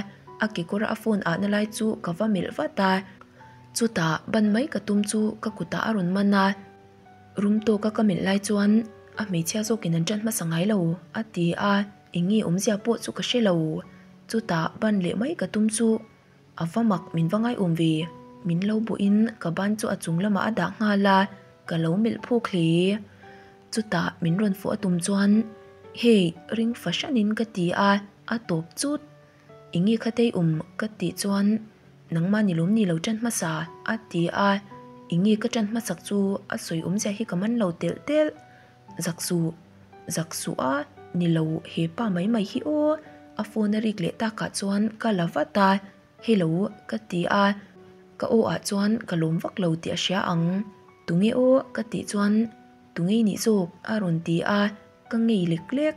a kekawr a phone ahna lai chu ka va melh vat a, chutah ban mai ka tum chu ka kutah a rawn man a, rum tawka ka melh lai chuan a hmeichhia zawkin an tan hmasa ngai lo a ti a, eng nge awmzia pawh chu ka hre lo, chutah ban leh mai ka tum chu A va mak min va ngaiawm ve, min lo bawhin ka ban chu a chung lamah a dah nghal a, ka lo melh phuk hle. Chutah min rawn fawh a tum chuan, Hey, ring fahranin ka ti a, a tawp chut. Enge kha tei awm ka tih chuan, Nangmah ni lawm ni lo ṭan hmasa a ti a, enge ka ṭan hmasak chu a sawi awmzia hi ka man lo telh telh. Zak suh, zak suh a, ni lo he pa mai mai hi aw, a phone a rik leh takah chuan ka la vat a, hello ka ti a, ka aw ah chuan ka lawm vak lo tih a hria ang, tunge aw ka tih chuan tunge i nih zawk a rawn ti a, ka ngei lek lek,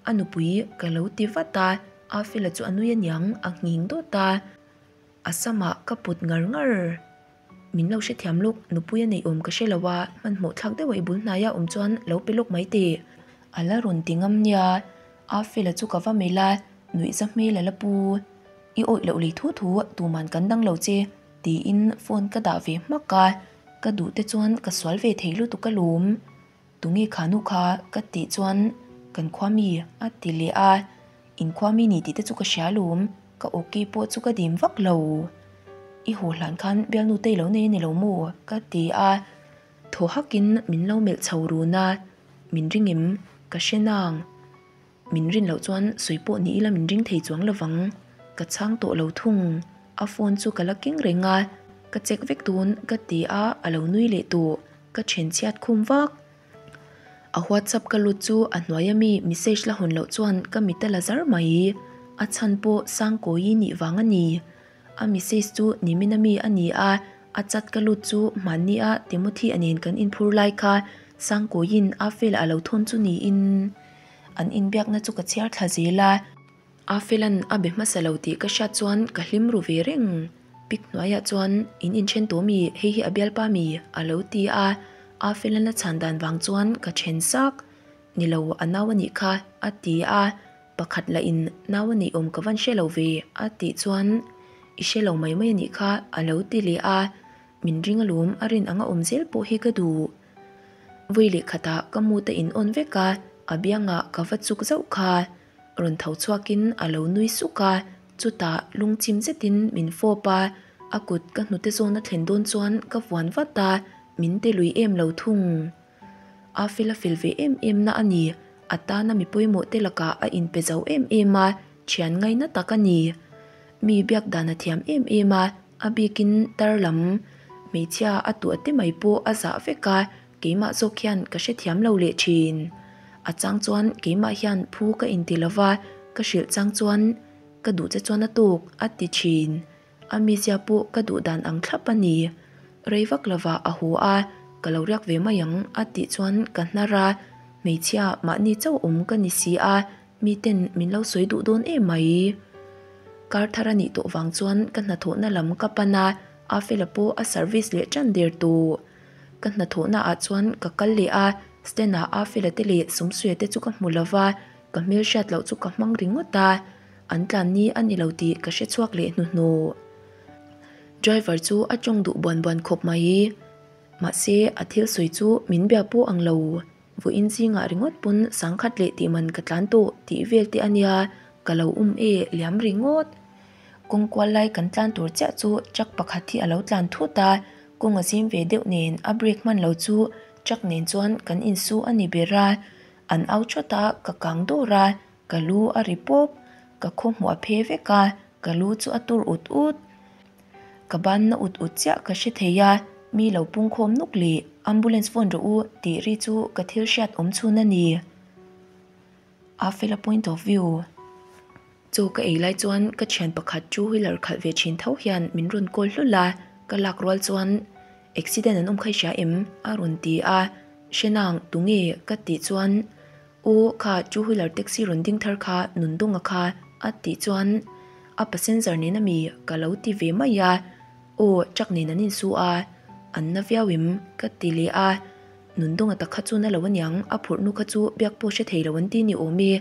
a nupui ka lo ti vat a, Afela chu a nui aniang a nghing dawt a, a samah ka put ngar ngar. Min lo hrethiam lawk, nupui a neih awm ka hre lo a, hmanhmawh thlak deuh a i bul hnaia awm chuan lo pe lawk mai teh. A la rawn ti ngam nia, Afela chu ka va melh a, nuihza hmel a la pu. I awih loh lei thu thu, tuman kan dang lo che, tiin phone ka dah ve hmak a, ka duh te chuan ka sual ve thei lutuk alawm. Tunge kha nu kha ka tih chuan kan khua mi a ti leh a, in khua mi ni tih te chu ka hria alawm, ka awki pawh chu ka dim vak lo. I haw hlan khan bialnu te i lo nei a ni lo maw? ka ti a, thaw hakin min lo melh chho run a, min ring em? Ka hre nang. Min rin loh chuan sawi pawh ni ila min ring thei chuang lovang. Ka chhang tawh lo thung. A phone chu ka la keng reng a, ka check vek dawn ka ti a, a lo nui leh tawh. Ka then chhiat khum vak. A whatsapp ka lut chu a hnuaia mi message la hawn loh chuan ka mit a la zar mai. A chhan pawh Sangkawi nih vang a ni. A message chu nimin ami a ni a, a chat ka lut chu hmanni a Timothy a nen kan inphur lai kha Sangkawiin a fel a lo thawn chu niin an inbiakna chu ka chhiar thla zel a. A felan a be hmasa lo tih ka hriat chuan ka hlim ru ve reng. Pic hnuaiah chuan in inthen tawh mi hei hi a bialpa mi a lo ti a, a felan a chhan dan vang chuan ka then sak. Ni lo a nau a nih kha a ti a. Pakhat lah in nau a neih awm ka van hre lo ve a tih chuan I hre lo mai mai a nih kha a lo ti leh a, min ring alawm a rin anga awm zel pawh hi ka duh. Vawi leh khatah ka mood a in on vek a, a biangah ka va chuk zauh kha. Rawn tho chhuakin a lo nui suk a, chutah lungchim zetin min fawp a, a kut ka hnute zawn a thlen dawn chuan ka vuan vat a, min ti lui em lo thung. A fel a fel ve em em na a ni. A tana mi pawimawh te lakah a inpe zo em em a, thian ngaina tak a ni. Mi biak dan a thiam em em a, a bikin tar lam hmeichhia a tuah te mai pawh a zah vek a, keimah zawk hian ka hrethiam lo leh thin. A chang chuan keimah hian phu ka inti lo va, ka hrilh chang chuan ka duh che chuan a tawk a ti thin. A mizia pawh ka duh dan ang thlap a ni. Rei vak lovah a haw a, ka lo riak ve mai ang a tih chuan ka hnar a. Hmeichhia mahni chauh awm ka ni si a, miten min lo sawi duh dawn em mai. Kar thar a nih tawh vang chuan ka hnathawhna lam ka pan a, Afela pawh a service leh tan der tawh. Ka hnathawhna ah chuan ka kal leh a, stand ah Afela te leh Sumsuia te chu ka hmu lova, ka hmelhriat loh chu ka hmang ringawt a, an tlan ni a ni lo tih ka hre chhuak leh hnuhnawh. Driver chu a tawng duh buan buan khawp mai. Mahse a thil sawi chu min bia pawh ang lo. Vawiin zingah ringawt pawn sangkhat leh tih man ka tlan tawh tih vel te a nia, ka lo um e liam ringawt. Kawng kual lai kan tlan tur chiah chu truck pakhat hi a lo tlan thut a, kawng a zim ve deuh nen a brake hman lo chu truck nen chuan kan insu a ni ber a, an au thawt a, ka kang dawr a, ka lu a ri pawp, ka khaw hmuh a phe vek a, ka lu chu a tur ut ut. Ka banna ut ut chiah ka hre thei a, mi lo pungkhawm nuk leh ambulance phone rawh u tih ri chu ka thil hriat awm chhun a ni. A fela point of view. Chaw ka ei lai chuan ka thian pakhat two wheeler khalh ve thin tho hian min rawn call hlul a, ka lak rual chuan accident an awm kha i hria em? a rawn ti a, Hrenang tunge ka tih chuan Aw kha two wheeler taxi rawn ding thar kha Nundawnga kha a tih chuan a passenger nen ami ka lo ti ve mai a, aw truck nen an insu a, an na viau em ka ti leh a, Nundawnga tak kha chu na lo aniang a phurh nu kha chu biak pawh hre thei lo an ti ni awm e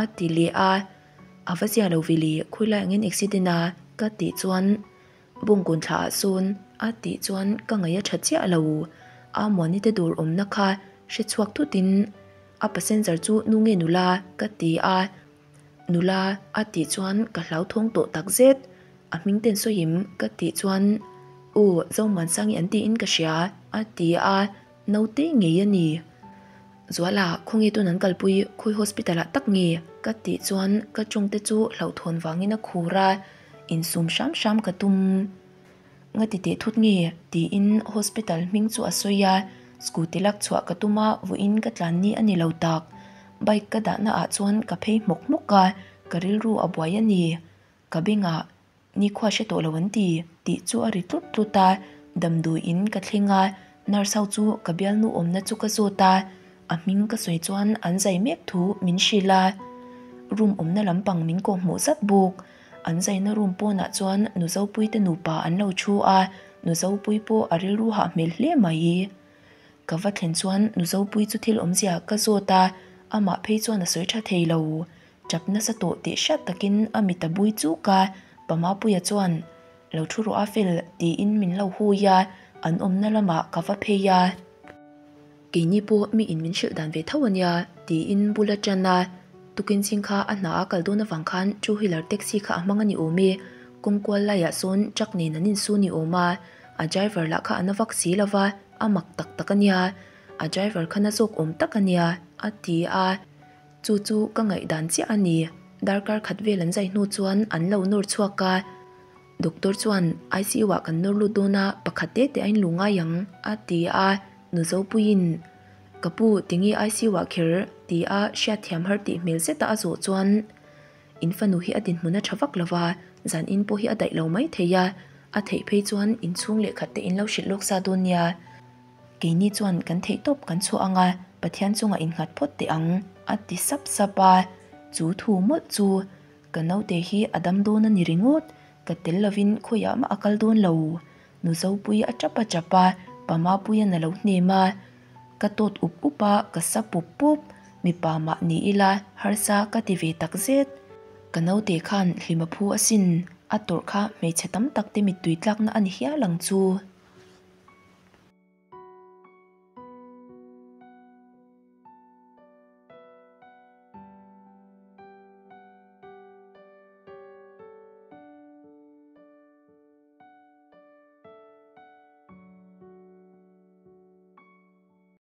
a ti leh a, a va zia lo ve le khawilai angin accident a ka tih chuan Bawngkawn thla ah sawn a tih chuan ka ngaih a tha chiah lo. A Muani te dawr awmna kha hre chhuak thutin a passenger chu nu nge nula ka ti a, nula a tih chuan ka hlauthawng tawh tak zet. A hming ten sawim ka tih chuan aw Zomuansangi an tiin ka hria a ti a, naute ngei a ni. Zuala khawnge tun an kalpui khawi hospital ah tak nge ka tih chuan ka tawngte chu hlauhthawn vangin a khur a. Insum hram hram ka tum. Nga ti teh thut nge? tiin hospital hming chu a sawi a, scooty lak chhuah ka tum a, vawiin ka tlan ni a ni lo tak. Bike ka dahna ah chuan ka phei hmawk hmawk a, ka rilru a buai a ni. Ka bengah nikhua hre tawh lo an ti tih chu a ri tlut tlut a, damdawiin ka thleng a, nurse ho chu ka bialnu awmna chu ka zawt a, A hming ka sawi chuan an zai mek thu min hrilh a, room awmna lampang min kawh hmuh zat bawk. An zaina room pawnah chuan Nuzopuii te nupa an lo thu a, Nuzopuii pawh a rilru hah hmel hle mai. Ka va thlen chuan Nuzopuii chu thil awmzia ka zawt a, amah phei chuan a sawi tha thei lo. Tap nasa tawh tih hriat takin a mit a bui chuk a, Pamapuia chuan, Lo thu rawh a fel tiin min lo hui a, an awmna lamah ka va phei a. Keini pawh mi in min hrilh dan ve tho a nia, tiin bul a tan a. Tukin ching kha a hna a kal dawn avang khan two wheeler taxi kha a hmang a ni awm e. Kawng kual laiah sawn truck nen an insu ni awm a, a driver lah kha a na vak si lo va, a mak tak tak a nia. A driver kha na zawk awm tak a nia, a ti a. Chu chu ka ngaihdan chiah a ni. Darkar khat vel an zai hnu chuan an lo nawr chhuak a. Doctor chuan ICU ah kan nawr lut dawn a, pakhat te te a inlu ngai ang, a ti a. Nuzopuiin, Ka pu, tinge ICU ah kher? ti a hriatthiam har tih hmel zeta a zawh chuan, In fanu hi a dinhmun a tha vak lo va, zan in pawh hi a daih lo mai thei a, a theih phei chuan inchhung lehkhat te in lo hrilh lawk sa dawn nia. Keini chuan kan theih tawp kan chhuah ang a, Pathian chungah innghat phawt teh ang, a ti sap sap a. Chu thu mawlh chu ka naute hi a dam dawn a ni ringawt, ka tel lovin khawiah mah a kal dawn lo. Nuzopui a tap a tap a, Pamapuian a lo hnem a. Ka tawt up up a, ka sa pup pup. Mipa mah ni ila, harsa ka ti ve tak zet. Ka naute khan hlim a phu asin, a tawrh kha hmeichhe tam tak te mittui tlakna a ni hial ang chu.